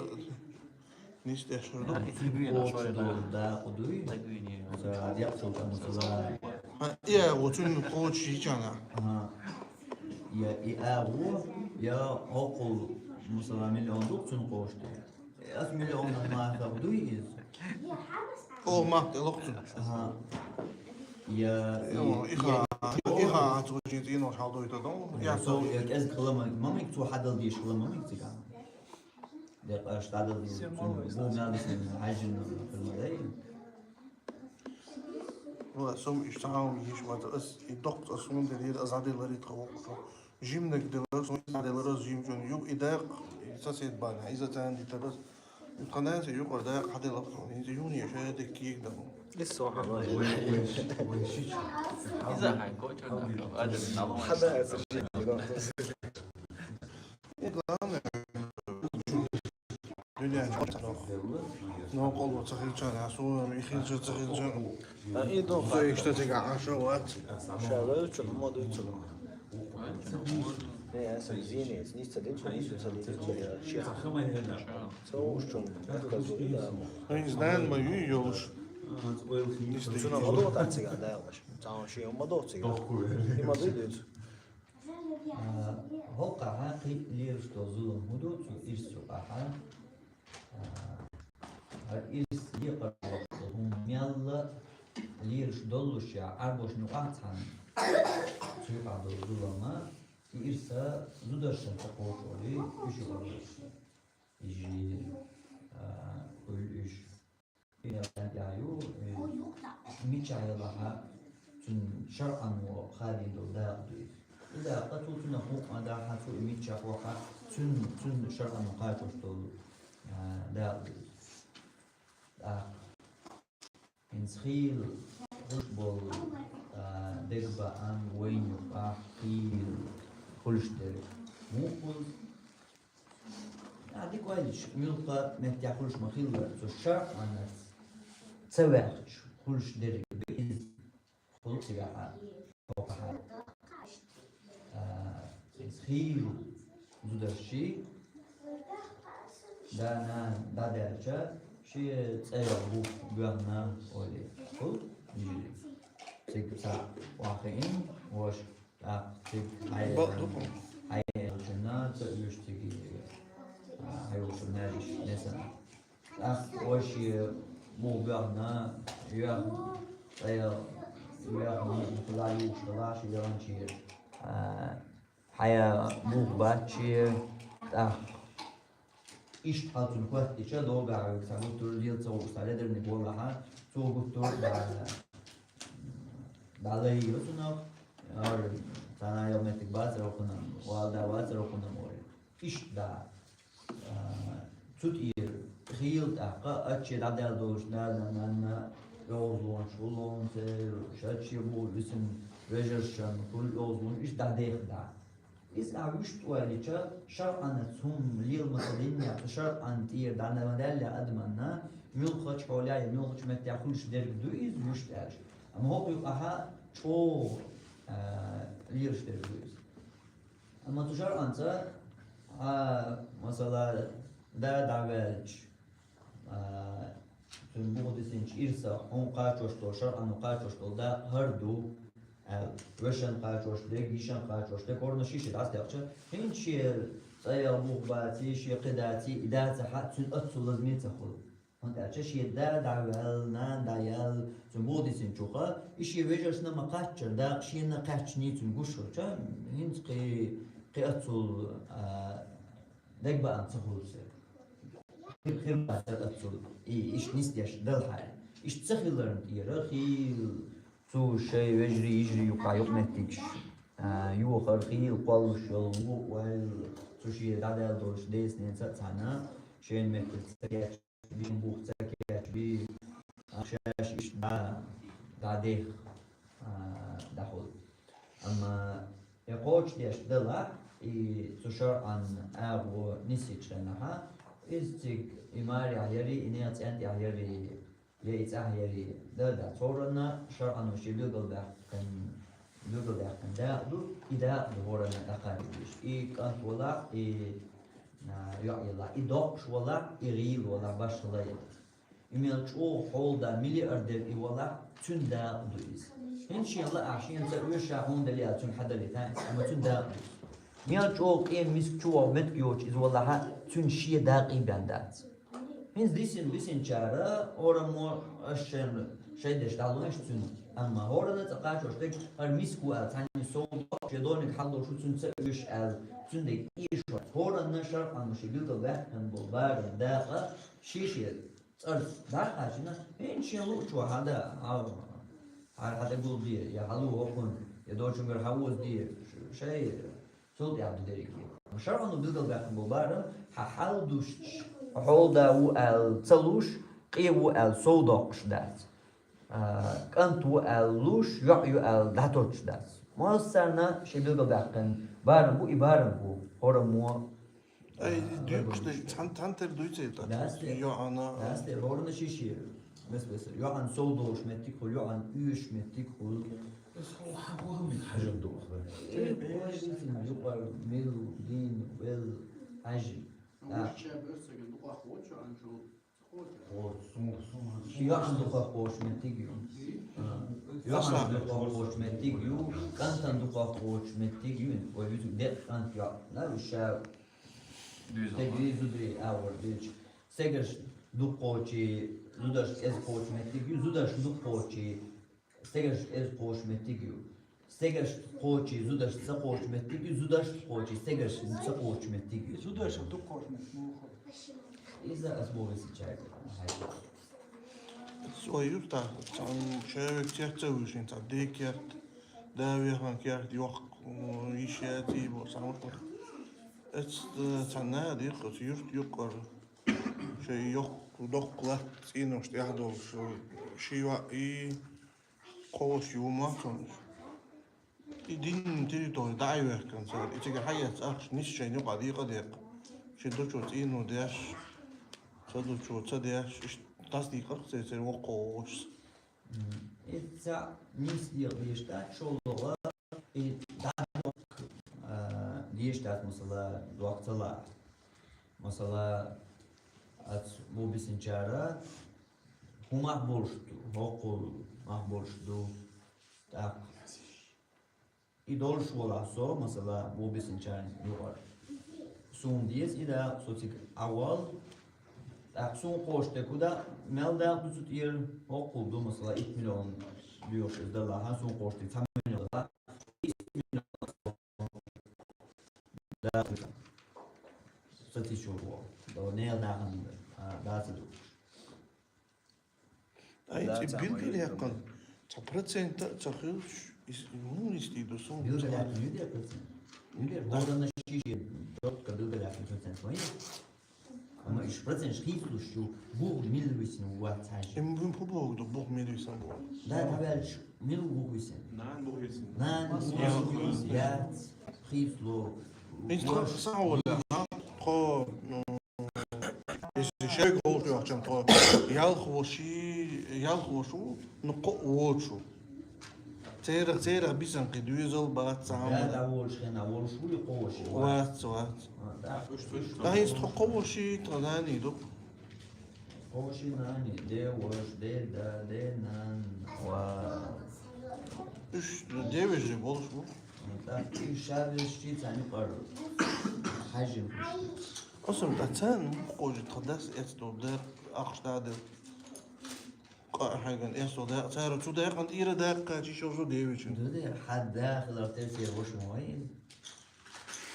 Нисдеш хир ду. Цигуьйна кхочуш долу дакъа дуй? Цигуьйна. Ца декъ цо масала. Хьан, и агӀо цуьнан кхочуш йича? Ага. Я и агӀо, я хӀокхул, масала, миллион ду цуьнан кхочуш. Ас миллион махах дуй иза? О, мах тӀе локху цуьнан. Ага. Я, и, и ха, я, и ха, цо чин цӀенош хьалдойтадал. Я, я, цо, я кӀезига хила ма, ма мег цо хьадала дезаш хила ма мег цига. Декъаш дӀадала дезаш, цун бу мел дисна хьажжина хила ма дай. Вала, сом иштта хьалам йиш вац, ас и доккха ас хӀунда дийр, аз хьаделари тха воккха. Жимнаг деларас, ну, иза деларас жимчун, юг и дакъ, и сосед бана, иза цан дитарас. Ю тханан се юкъар дакъ хьаделар, ну, иза юни ша дек кик дам. Иссо хьалай. Иза хай коча на, адер на. Хьада эсэр ши. И главное, Дуьнен чу цхьа нох. Нокъоло ца хилчан, а суна ми хилча ца хилчан. А и дохуй иштта цига Ӏаша вац. Ша вел чу ма дуй цу. Э, аса зине, ниц ца дин, ниц ца дин, я, чи. Ца уж чун, как зури, да. Ай, знан ма ю ёлш. Цуна ма дохуй цига, да, ёлш. Ца уж ма дохуй цига. И ма дуй дуй цу. А, хӀокхахьа кхин лелаш долу зулам хӀун ду, цу ирс юкъахьа? А, хӀара ирс екъар долуш долу хӀума мелла лелаш доллушехь, Ӏарбошна юкъахь цхьаьна цу юкъахь долу зулама, и ирса зударшна ца кхочури, уьш юкъахь долуш. Ижи, а, хуьлу уьш. Мичахь ялахьа, цуьнан шарӀано хадийна долу дакъа ду иза. И дакъа цу цуьнан хӀуъа дахьа, цу и мичахь вахьа, цуьнан, цуьнан шарӀано кхачош долу, а, дакъа ду иза. ТӀаккха хӀинца хийла хуьлуш болу, а, дегабаам вайна юкъахь хийла хуьлуш дерг. Муха хуьлу? А, дика ойлаш, муьлхха меттехь хуьлуш ма хилла, цу шарӀанца ца ваьхча хуьлуш дерг ду иза. Хуьлу цигахьа, хӀокхахьа. А, хийла зударшший, да-нана дӀадаьлча, шен цӀе йолу бух боьхна олий. Хуьлу? Цига цхьаъ охьахиъна, ваша. ТӀаккха цига хьайн, бакъ ду-кх, хьайн йолчунна ца оьшу цига, а, хьайн йолчунна несана. ТӀаккха вай шен бух боьхна, йоьхна, цӀе йоьхна, хила юкъаш хила шен яланчера. А, хьайн бух бац шен, тӀаккха Иштта хьал цунна хоьттича, догахь вуьгу цхьа гуттар а лела ца гӀуш, цхьа ледарниг волахьа, цо гуттар а дӀа-, дӀалайо цунах, ара, цхьана йолу меттиг бацара хӀокхунна, вала да вацара хӀокхунна море. Иштта дӀа, а, цу тӀера хийла тӀаккха, ачче дӀадаьлла долуш нана, нанна, йовзалонаш гӀуллонца, шачче бу висина вежаршан, хуьлу йовзалонаш, иштта дӀадеха дӀа. Иза ахь вуьшта ойла йича, шарӀанца хӀума лела ма ца диннехь, цу шарӀан тӀера дӀа ма даьллехь адамна, муьлххачу хьолехь я муьлххачу меттехь хуьлуш дерг ду иза вуьшта аьлча. Амма хӀокху юкъахьа чӀогӀа, а, лелаш дерг ду иза. Амма цу шарӀанца, а, масала, да дӀаваьлча, а, цуьнан буха дисинчу ирсах хьуна кхачош долу, шарӀано кхачош долу дакъа хӀара ду, аьлла, вешан кхачош дерг, йишан кхачош дерг, хӀорна ши-ши дӀасадаьккхича, хӀинца шен цӀа ял бух баций, шен кхин даций, и дацахьа, цуьнан аццул лазаме ца хуьлу. ХӀунда аьлча шен да дӀаваьлла, нана дӀаяьлла, цуьнан буха дисинчуха, и шен вежаршна ма кхаччара дакъа шена кхаьчний цуьнан гуш хилча, хӀинца кхин, кхин аццул, а, дегабаам ца хуьлу церан. Хир, хир бацара аццул, и, иштта нисдеш далхьара. Иштта ца хиларна тӀера, хийла цу шайн вежарий, йижарий юкъахь юкъаметтигаш, а, йохар, хийла кхоллуш йолу ву, ойла, цу шен дӀадаьлла долуш деза-ненаца а цхьаьна, шайна меттиг ца кечбий, бух ца кечбий, а, шаьш иштта дӀа, дӀадеха, а, дӀахула. Амма и кхочушдеш далахь, и цу шарӀан агӀо нисйича хенахьа, иза цига и марехь ярий, и нехан цӀен тӀехь ярий, я и цӀахь ярий, да, дац. ХӀоранна шарӀано шен билгалбаьккхина, билгалдаьккхина дакъа ду, и дакъа ду хӀоранна дӀакхачийдеш. И кӀант валахь, и, а, йоӀ ялахь, и доккхуш валахь, и гӀийла валахь, башхалла ялахь. И мел чӀогӀа хьолада миллиардер и валахь, цуьнан дакъа ду иза. ХӀинца шена лаахь, шена ца оьшу ша хӀунда дале аьлла, цуьнан хьадалийта, амма цуьнан дакъа ду иза. Мел чӀогӀа къен миска чу вогӀу меттиг йоцуш иза валахьа, цуьнан шен дакъий бен дац. ХӀинца дисина, дисинчара, хӀораммо аш шайна, шайн деш дӀалонаш цуьнан. Амма хӀорана цӀа кхачош дерг, хӀара миска ву аьлла, цхьанне сов доккхуш, я дониг хьалдолуш ву, цуьнца оьшуш аьлла, цуьнан дерг оьшуш вац. ХӀоранна шарӀанна шен билгал баьккхина болу барам дакъа шен-шен цӀарца дӀакхачийна, хӀинца шен луучо хьада, хьал, хьан, хьан тӀе гулде, я хьалу хӀокхунна, я дочунгара хьан озаде, ш-, шай Цул тӀаьхьа ду дерриге. ШарӀано билгалбаьккхина бу барам, хьан хьал душча, хьол да ву аьлла ца луш, къе ву аьлла сов доккхуш дац. А, кӀант ву аьлла луш, йоӀ ю аьлла дӀатоттуш дац. Массарна шен билгалбаьккхина барам бу, и барам бу, хӀораммо. Ай, а, дуьйцуш дерг, цхьан-, цхьана тера дуьйций тӀаккха? Дац тера. ЙоӀана. Дац тера, хӀоранна ши-ши. Мес-, мес-, йоӀана сов долуш меттиг хуьлу, йоӀана оьшуш меттиг хуьлу. Ас хьо хьан вахмин хьажар ду ахара. Э, беш дицин юкъара мил, дин, вел, хьажи. А. Уьш чаб эр саган дукъах вочу анчу. Ши йоӀана дукъах кхочу меттиг ю. А. ЙоӀана дукъах кхочу меттиг ю, кӀантана дукъах кхочу меттиг ю. Ой, визу декъ кӀант йоӀ. На, уьш ша Дуьйзу. Стеган зударий а вара дийцича. Стегарш дукха кхочий, зударш кӀезиг кхочу меттиг ю, зударш дукха кхочий, стегарш кӀезиг кхочу меттиг ю. Стегарш кхочий, зударш ца кхочу меттиг ю, зударш кхочий, стегарш ца кхочу меттиг ю. Зударш дукха кхочу меттиг муха? Иза ас боху весичаьрга. Со юрта, цхьана шаьвег цец ца вуьйшина, цхьа декерт, да вехан керт, йохк, м, йиш яций бо, цхьа мукъа. Эц, э, цхьа наха дийхка, оцу юрт юккъара. Шайн йохк, доккха латта цӀенош тӀехь долуш, ши йоӀ и кховш ю ма цунаш. И динна территори дӀа а вехкана цара, и цига хьаэцна ахча нис шайна юкъа декъа а декъа. Ши дучу цӀено деш, ца дучу ца деш, иштта дӀасадийкъарх церан воккхаволуш. М, и цхьа нийса декъа деш дац, шолгӀа, и дӀа, а, деш дац, масала, доккха ца лаахь. Масала, ац бу бисинчара, хӀун мах болуш ду, хӀокхул мах болуш ду, тӀаккха. И долуш волахь со, масала, бу бисинчарна юкъара. Суна деза и дакъа, со цига Ӏавал. ТӀаккха суна кхочу дерг хӀун да, мел дакъа ду цу тӀера, хӀокхул ду, масала, итт миллион доьхуш иза далахь, суна кхочу дерг цхьа миллион далахь, итт миллион дакъа ду. Со тичур ву, до нел дахана, а, даца ду. Ай, да, цӀе цхьа билгал ма яьккхина, цхьа процент а ца хилча, ис-, ну, нисдий ду суна. Билгал яьккхина юде процент? Юде, да. Хьуна ши-ши, чётко билгал яьккхина процент ма ю. Амма иш процент хийцлуш ю, бух мил висина вац хьажи. Им бин хӀу боху ду, бух мил висина боху? Да, тхьаваьлча, мил бух висина? Нан бух висина. Нан бух висина. Яц, хийцло. Ин тхо сан воля, а? Тхо, ну, Если шайга ховш йохчам тхо, ялх воши, ялх вошу, ну, кхо вочу. Церах, церах бисан кхи дуьйзал бац, цхьа хӀума. Да, да, волуш хена, волуш вуй кхо воши? Вац, вац. А, да. Да, хӀинца тхо кхо воши, тхо нани ду. Кхо воши нани, де вош, де да, де нан. Ва. Уьш, де вежи болуш бу. А, да, и ша вежи цхьа нукъар хьажим. Осум, дан царна мукъ кхочу тхан дас эцдо дакъа, ахча дӀадер. Къа хьайган эцдо дакъа, цара цу дакъан тӀера дакъа кхачийча, озо девичун. Дуде, хьан дахалар тера церан ваша ма вайн.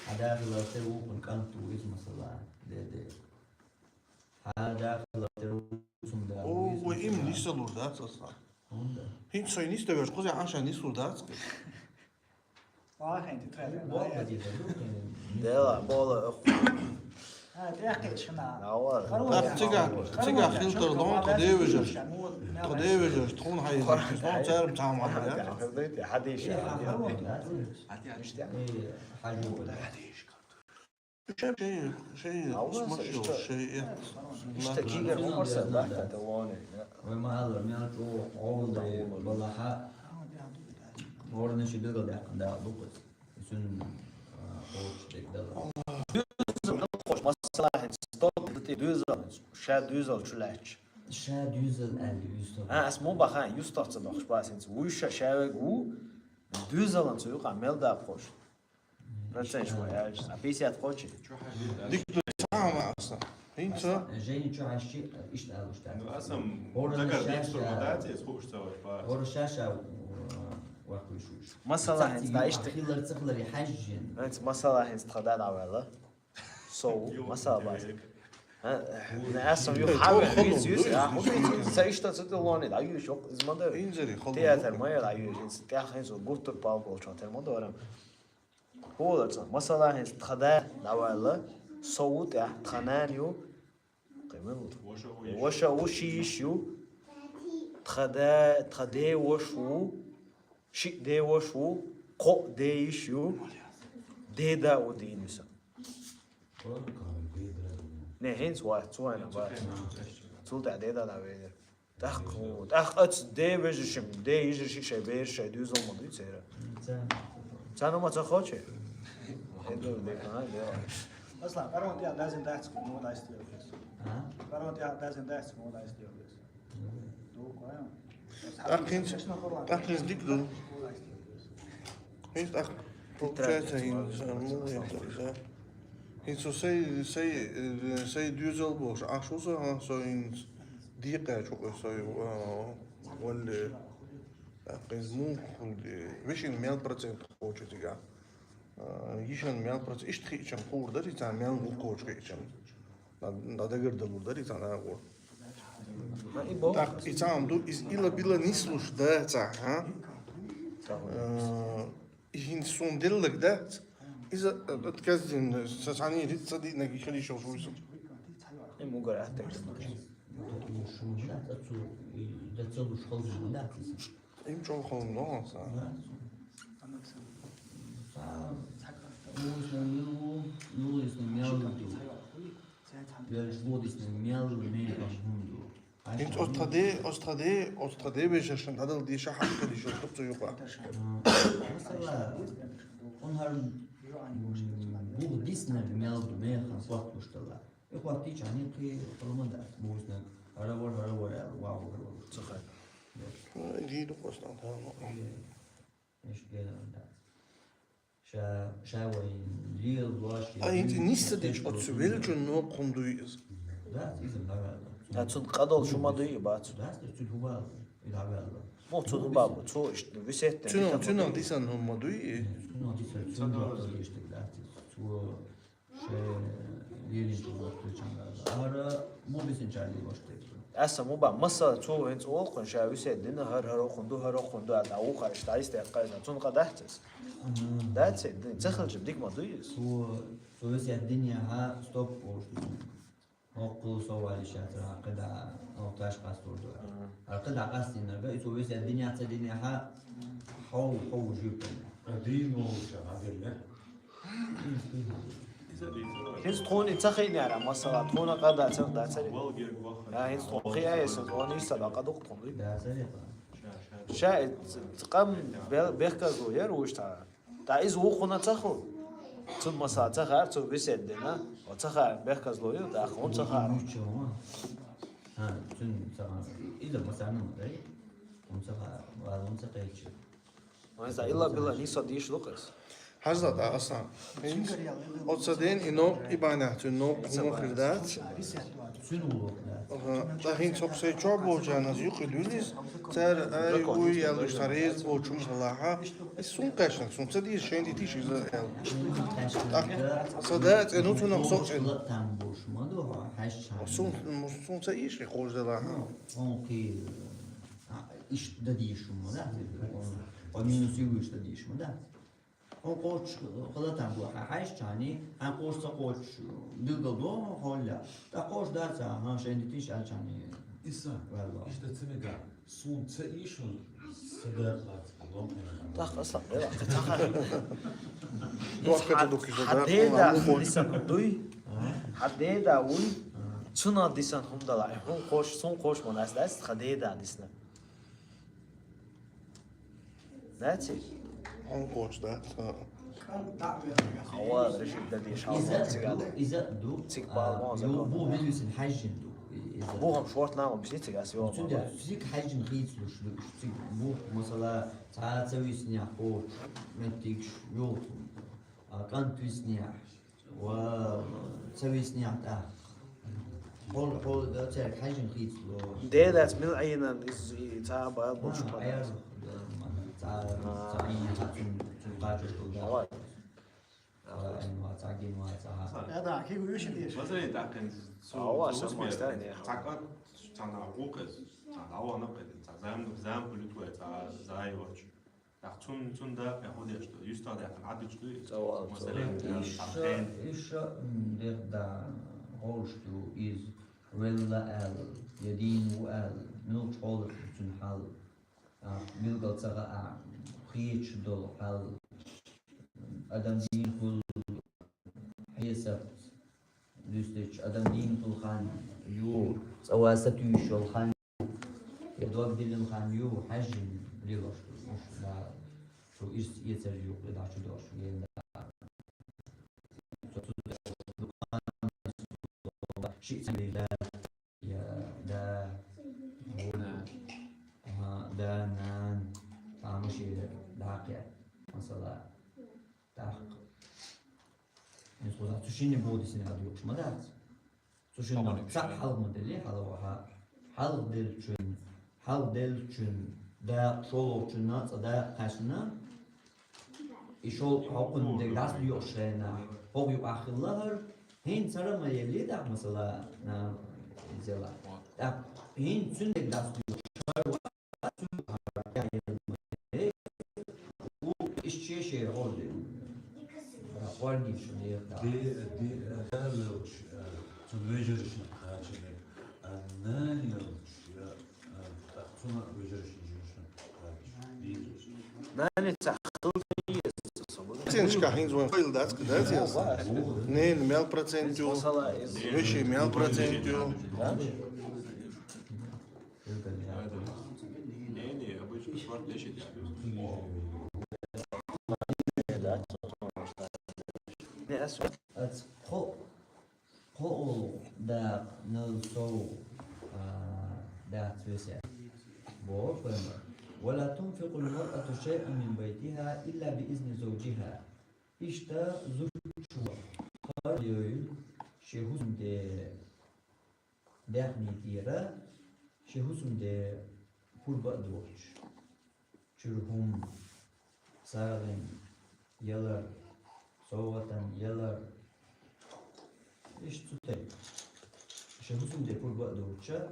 Хьан дахалар тера вукхун кӀант ву иза, масала, де, де. Хьан дахалар тера вукхун да. О, вай им нисалур дац аса. ХӀунда? ХӀинца шайн нисдевеш, кхузахь Ӏан ша нислур дац кхи. Вахин ти тхаьрга. Болла деза ду, э, Дела, бола, ох. А, тӀехкачхана. Давай. Ах, цига, цига хилтар дон, тхо девежаш. Тхо девежаш, тхун хьайза, тхо царм цхьа махьмад, я? Хьадиш. Э, хьажу. Шей, шей, шей, э, иштта кигар ма парса, да, да, да, лоне, да. Вай ма аллар, мел чӀогӀа гӀовла да, балахьа. Ворна ши дагал даьккхина дагал дукхаза. Цуьнан, а, кхочуш дерг дала. Дуьзал кхочуш, масала, хӀинца стол, дити дуьзал, ша дуьзал чу лаьтташ. Ша дуьзал аьлла юстах. А, ас мо бахан, юстах ца бахаш, ба, хӀинца вуй ша, ша вег ву, дуьзалан цу юкъа мел да кхочуш. Процент шу яьлча, а пятьдесят кхочий? Дик ду, цхьа хӀама аса. ХӀинца? Жени чу хьаьшчи, иштта алуш дац. Ну, асам, ХӀора дагар шаша, бийцур ма дац, эс хууш ца вац, ба. ХӀора шаша, э, ваккхуш уж. Масала, хӀинца, да, иштта. Хилар цахилари хьаьжжин. ХӀинца масала, хӀинца тха да дӀаваьлла. Со, масала, бац. А, не, асам ю хаве, виц, виц, а, ху виц, виц, ца иштта ца тӀе лони, да, ю шок, из ма да. Инзари, холо. Театр ма яр, а, ю, хӀинца тӀехь хӀинца гуттар пал болчо, тер ма да варам. ХӀулаца, масала, хӀинца тха да дӀаваьлла, со ву тӀехь, тха нана ю, кхы мел ву? Ваша ву, йиш. Ваша ву, ши йиш ю, тха да, тха де вош ву, ши де вош ву, кхо де йиш ю, деда ву дийна виса. Не, хӀинца ва, цу вайна ва. Цул тӀехь деда дӀавелира. ТӀаккха, тӀаккха аца де вежаршим, де йижарши шай бераш шай дуьзал ма дуй цера. Ца. Ца ну ма ца хоче? Хеду де кана, де. Масала, парон тя дазин дац, ну, дац, тя. А? Парон тя дазин дац, ну, дац, тя. Ду, кая? ТӀаккха хӀинца, тӀаккха хӀинца дика ду. ХӀинца тӀаккха получается, хӀинца, ну, я так, да. ХӀинца со сай, сай, э, сай дуьзал болуш, ахь шу со, а, со хӀинца декъачу, со, а, валле, а, хӀинца муха хуьлу, вешин мел процент кхочу цига. А, йишан мел процент, иштта хиъчам хуур дари, цхьа мел муха кхочу хиъчам. На, на дагардалур дари, цхьа нагӀо. ТӀаккха и цхьа ду, иза ила-била нислуш да цхьа, а? Э, и хӀинца суна деллаг дац. Иза, э, отказ дин, са цхьаний риц ца диънаг и хилийша уж вуйсу. Им угар аттак. Шуна дац, ацу, и, да ца луш халжа дац иза. Им чӀогӀа халон догӀан са. Да. Са, улисна мел ву, улисна мел ву. Белш будисна мел ву, мехаш хӀунду. ХӀинца оцу тха де, оцу тха де, оцу тха де вешаршан дӀадала деша хьакъ хилийша дукха ца юкъа. Масала, хӀун хӀара, м, бух дисна мел ду, механ хӀоттуш дала. И хӀоттийча хьанийкхи хӀума дац, бусинарг хӀара вара, хӀара вара аьлла, вау, хӀара вара. Ца хай. Дийду хӀостан тахана. Иш гена дац. Ша, ша вайн лел лош. А хӀинца нисса дечу оцу велчун нокхун дуй иза. Дац, иза хӀара. А цун къадол шу ма дуй и бац. Дац, цу хӀубал, и хӀабал. Мо цу хӀубал, цу иш, висетте. Цунал, цунал дисан хӀума дуй и. Цунал дисан, цунал дисан, дац, цу Ше лелинчу вахтучун ара му бисинчарли ваштеки. Аса му ба, масала, цо хӀинца олхун ша висет дина, хӀар, хӀар охун ду, хӀар охун ду, а ухар иштта исте кайза, цун къадахтес. Мгм. Дац, ца хилча дик ма дуй из. Цо, цо висет дин яха, стоп, олуш ду. Оккул совали шатра, къида, охташ къастур ду. Мгм. А къида къастинарга, и цо висет дин яха, дин яха, хов, хов жуп. Дин олуша, а дин я? ХӀинца тхуна ца хиънера, масала, тхуна къа дацар, дацари. А, хӀинца тхуна хиъа эса, тхуна иса бакъа дукха тхуна. Дацари. Ша, э, ц-, ц-, къам бе-, бехказло яр уж та. Та иза ву хуна ца ху. Цун масала ца хар, цу висет дина. Ва ца хар бехказло ю, та хун ца хар. Ха, цун ца хар. Иза масала нама дай. Хун ца хар, ва хун ца хар. Вайн за илла билла нисо диш лукъас. Хьажа да, Аслан. Оцу ден и нок, и банах цу нок, хӀума хир дац. Цуьнан улух дац. Аха, тахин цокъ сай чо болчанас юкъи дуьлис, цар ай уй ялуш цар ез болчум халаха. И сун кашна, сун ца дир шен дитиш иза ял. Так, са да цену цунах со цену. Там бош ма ду, хаш. Сун, сун ца иш хож да лаха. Он ки, а, иш да дишум да. Он, он минус югуш да дишум да. Хьун кхочуш хала там бу, хьан хьаьжчани, хьан кхош ца кхочуш, билгал доху хьолла. ТӀаккха кхош дац, хьан шайн дитиш аьлчани. Иса, валла. Иштта ца мега, сун ца ийшун, ца дакъац, лом. ТӀаккха аса, бела, ца ха. Дохка ду киша да, Хьадеда, хьан иса дуй? Хьадеда уй? Цуна дисан хум дала, хьун кхош, сун кхош мон ас дац, хьадеда дисна. Дац и? Хьун кхочу дац. Хьава, решит да деш, хьава, иза цига ду, да. Иза ду. Цик пал, а, мо, ю, закон. Бу милюсин хьажжин ду. Иза. Бу хам шорт нам, бис цик ас, ё. Цунда цик хьажжин хийцлуш ду. Цик бу, масала, ца, ца висня, кхоч, меттигш, ё. А, кан висня. Ва ца висня, та. Хьол, хьол, да, церг хьажин хийцло. Де дац мил Ӏийнан из, и, цхьа бал буш А, бал. Ӏер, да, цхьа, цхьа Ӏийна цун, цун кхачуш да. Давай. Цхьа Ӏин ва, цхьа гин ва, цхьа. Да, да, кигу юши деш. Мазай тахин. Ава, сама стане. Цхьа кат, цхьа на гукъес, цхьа дава на кат, цхьа зам, зам пулит ва, цхьа зай вач. Ах, цун, цун да, я ходеш, что юста да, хан адыч, что Цавал, масален, цавал. Иша, иша, м, дерда, гъолш ду из, велла ал, ядин у ал, мил чхол цун хал, а, мил галцага а, хич дол хал, адам дин хул, хисаб, дустич, адам дин хул хан, ю, цаваса туйшол хан, Дог дилин хан ю, хьажин лилош, уш да, шу ис ецер ю, да, чу дош, ген да. Ши цили да, я, да, гу, ага, да, нан, тамаши, да, кя, масала, так. Ин суза цушини боди син ад юкш мадац. Цушин Таман цаъ юкшин. Хьалгъ мадали, хьалгъ ва хьа-, хьалгъ делчун, хьалгъ делчун, да шолочун, наца да кашна. И шол хокъун де гас юкшена, хог ю ахиллахар, хин цара ма ели да масала, на, зела. Да, хин цун де гас юкшар, Нани цахил. Ценшка хин звон файл дац, да, цес? Не, мел процентю. Вещи мел процентю. Не, не, обычно спорт лечит. Ац хо-, хо-, ол да нал соу, а, да цвесе. Бо, фема. ولا تنفق المرأة شيئا من بيتها إلا بإذن زوجها. Ишта зучуа. Хар йой, ши хусмде Бяхни тира, ши хусумде пурба дурч. Чурхум, сагъин, ялар, совгъатан, ялар. Иш цутай. Ши хусумде пурба дурча,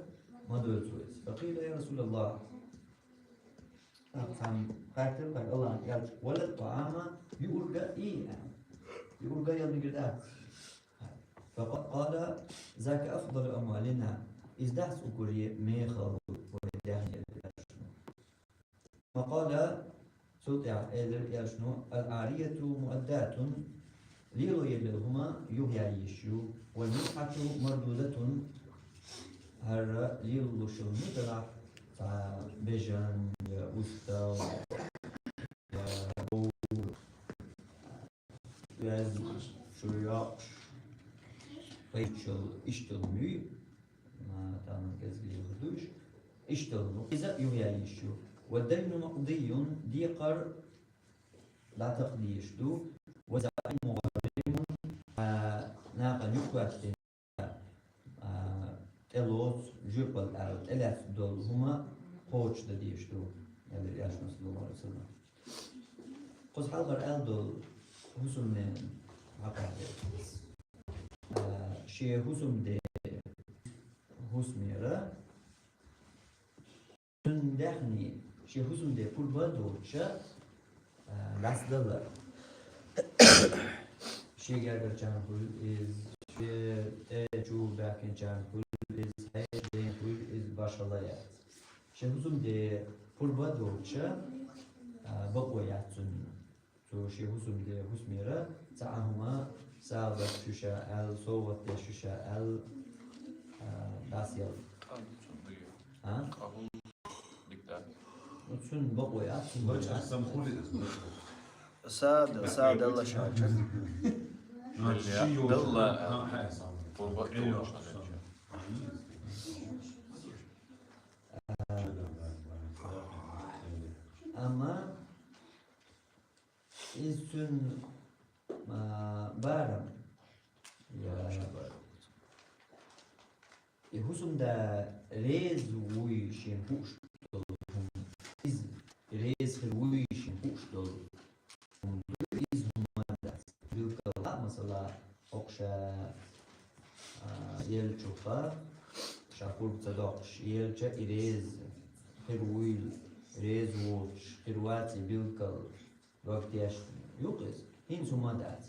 мадур цуэс. فقيل: يا رسول الله. Ахсам, хатир, хай, Аллах, ялч, ولا الطعام, юрга и, юрга ял мигирда. فقال: ذاك أفضل أموالنا. Издахс укури мехал вайдахни. وقال سلطع إلر يلشنو: العارية مؤداة. Лило еллел хума югъ яйишю. والمتعة مردودة. Гьар лило лушул мутала, ца бежан, я устал, я боу. Вяз шуяш. Пайчул иштул мюй. Ма, тамам, кезгили худуш. Иштул му. Иза югъ яйишю. والدين مقضي, дикъар да тақдишту. والزعيم غارم, а, нака нюкватти. А, тӀелоц, жуьрпал ара, тӀелац дол хӀума кхочушдадеш ду, аьлар Элчано, саллаллаху алейхи ва саллям. Кхуза хьалхара аьлла долу хӀусамне хьакъехь. А, шен хӀусамде хӀусамера, цуьнан даьхни шен хӀусамде пурба а доцуша, а, дӀасадалар. Шен гергарчарна хуьлу иза, шен тӀе чу баьхкинчарна хуьлу иза, хьешан ден хуьлу иза, башхалла яц. Шен хӀусамде пурба а доцуша, а, бакъо яц цунна. Цо шен хӀусамде хӀусамера цхьа а хӀума сагӀа деш шу ша аьлла, совгӀат деш шу ша аьлла, а, дӀасаяла. А? Ну, цуьнан бакъо яц, цуьнан бакъо яц. Са, са далла ша. Далла. Амма иза цуьнан, а, барам. Я. И хӀусамда реза вуй шен хууш долу хӀума. Иза реза хир вуй шен хууш долу хӀума ду, иза хӀума дац. Билггала, масала, хӀокху ша, а, елчуха, ша хург ца доккхуш елча, и реза хир вуйла, реза воцуш хир вац и билггала дог тешна ю-кх иза. ХӀинца хӀума дац.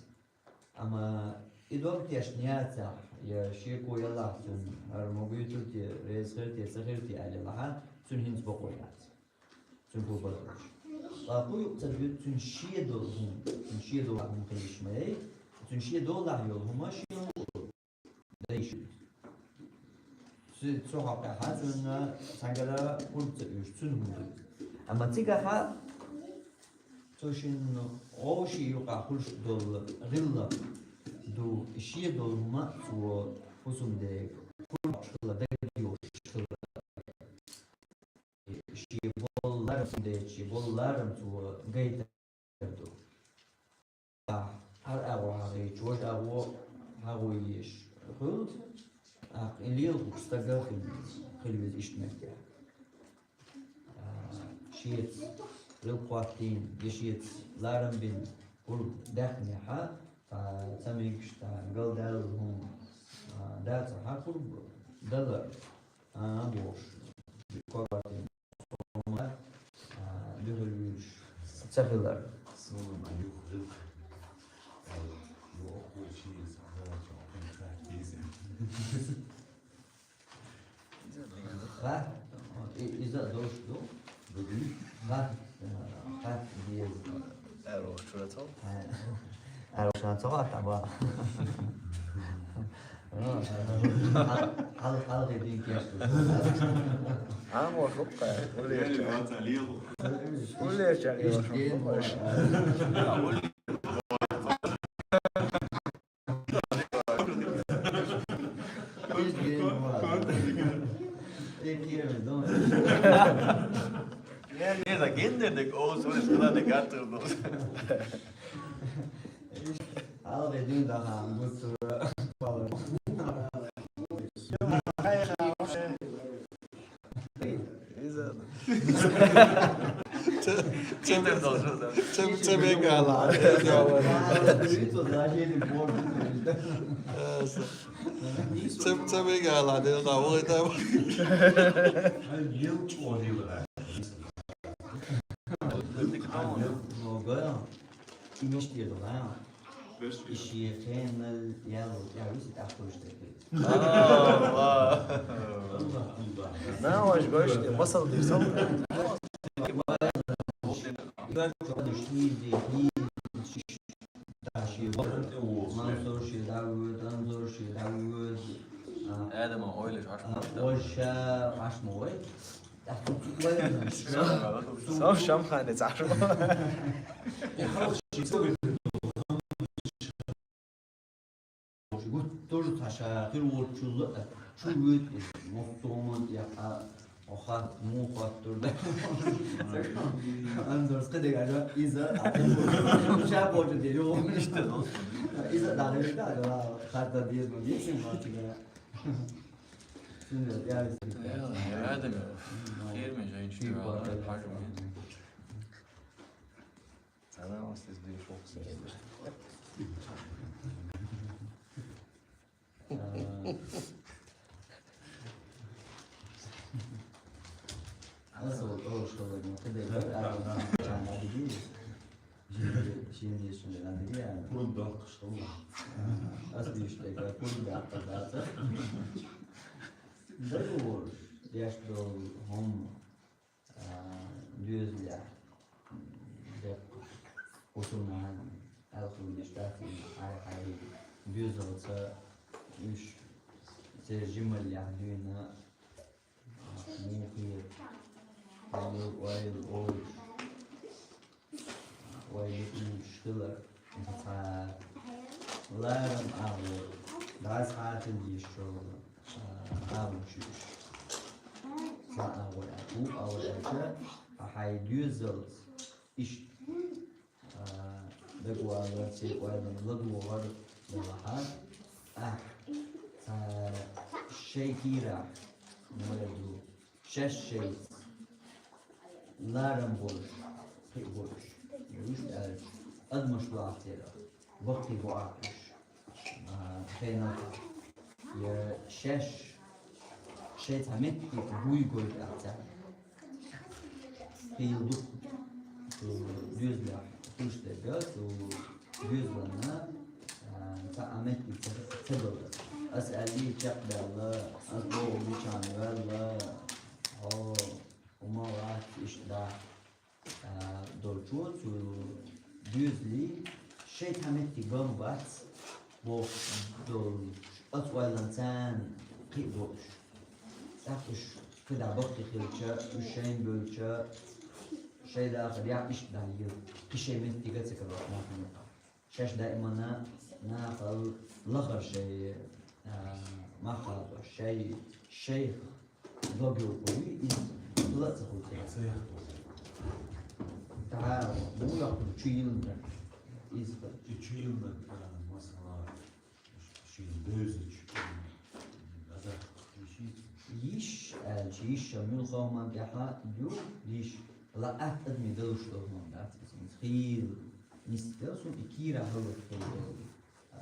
Амма и дог тешна яцахь, я шеко ялахь цуьнан, хӀара ма гуьйтур те, реза хир те, ца хир те аьлла елахь, цуьнан хӀинца бакъо яц. Цуьнан хӀун бакъо ю? Ткъа кху юкъа ца дуьйцу цуьнан шен долу хӀума, цуьнан шен долу хӀума хилийша ма яй, цуьнан шен долахь йолу хӀума шен хӀума ду. Дайша. Цу, цу хьокъехь цунна цхьаьнгара хӀума ца уьйш, цуьнан хӀума ду. Амма цигахь цу шинна вовшийн юкъахь хуьлуш долу гӀиллакх ду, и шен долу хӀума цо хӀусамдега хӀума хилла дагайовш хилла. Шен болу ларам дечу, шен болу ларам цо гайтар ду. ХӀара агӀо хьагӀийча, важа агӀо хьагӀо езаш хуьлу, тӀаккха и лела хӀума стага хила, хила веза иштта меттехь. А, шеца гӀиллакх хӀоттийна, я шеца ларам бина хӀума даьхнехь, а, ца мегаш, а, галдаьлла хӀума, а, дацахь, хӀума дала, а, бохуш, кога хӀоттийна хӀума, а, дуьхьал вуьйлуш ца хилар. Суна ма юха гӀиллакх. Ха? И-, иза а долуш ду? Ха? Ха? Деза. Аьлла, чура цо? Ха. Аьлла, чура цо, а, таба. Хьал-, хьал-, хьалхе дин кеш ду. А, мо, хупка. Уллерча. Уллерча. Иза гиндердиг оцу вуьшта хиларниг гаттар ду. Алгъе дин дахьа гуттара. Иза. Ца, ца, ца, ца мегала. Ца, ца мегала, де, да, ой, да. Много. И мишта ду, а? И шен хенал ял, я виси тӀаккха хуьлуш дерг. А, ва. На, ваш гойш, масал дир сам. Мансур ши Давуд, Анзур ши Давуд. А, Адама ойлаш, а, Оша, Ашмой. Сов шамхане цӀахь шу. Гуттар а ша хир волчул а, чу вуьйт иза, мохтоман яхьа, оха, муха тур да. Анзор скадега жа, иза, а, ша бочу де, ё, мишта ду. Иза, да, да, да, харта дир, но, дир, син, бочу, да. Син, да, я, я, да, да. Хир мен, женщина, хажу мен. Цхьана ас иза дуьйцуш ву-кх. Аса вот тоже школа, ну, когда я, а, а, а, а, а, шен дешан деран дигеан. Пурун доккхуш хилла. Ас дийш дерг, пурун доккхуш дац. Договор, деш долу хӀума. А, доьзалехь, м, деккъа, хӀусамнана аьлла хилла деш дац, хьай-хьай доьзалца уьш церан жималлехь дуьйна, а, мухе, ойла, ойла олуш, ойла уьш хилар. Цхьа ларам агӀор, дӀасахьа хила йиш йолу, а, агӀор шу уьш. Цхьа агӀор аьлча, вукху агӀор аьлча, хьан хьайн доьзалц иштта, а, дагавалар, церан ойланна ладогӀар делахь, ахь цхьа А, шай кийрахь, мара ду, шаьш шайца ларам болуш, кхин а болуш, вуьшта аьлча, адамаш лахтера, баккхий бу ахь уьш, а, хенал. Я шаьш, шайн цхьа меттиг буй гойту ахь царна. Хийла ду цу доьзалехь, хӀуш дерг, цу доьзална, а, цхьа а меттиг ца, ца бала. Ас аьллий чекхбаьлла, ас боху мичахь ваьлла, хьо хӀума вац иштта дахь, а, долчо цу доьзалий шайн цхьа меттиг бан бац бохуш долуш, ас ойланца кхин а бу уьш. ТӀаккха уьш кхидӀа баккхий хилча, уьш шайна бевлча, шайн дахар яхь иштта дан йила, кхин шайн меттига ца карор нахана юкъахь. Шаьш даимана нахал лахара шай, а, мах хадош, шай, шайх дог йолхуй, иза хила а ца хуьлу. Ца яхь. Та муха йоккху чу йилна иза хила. И чу йилна, а, масала, шен бевзачу, а, азартах йиш йий? Йиш аьлча, йиш а муьлхха хӀуманна тӀехь ю, йиш, ла атта адаме далуш долу хӀума дац иза. Хийла нисделла суна и кийра хӀаллакьхула долу, а,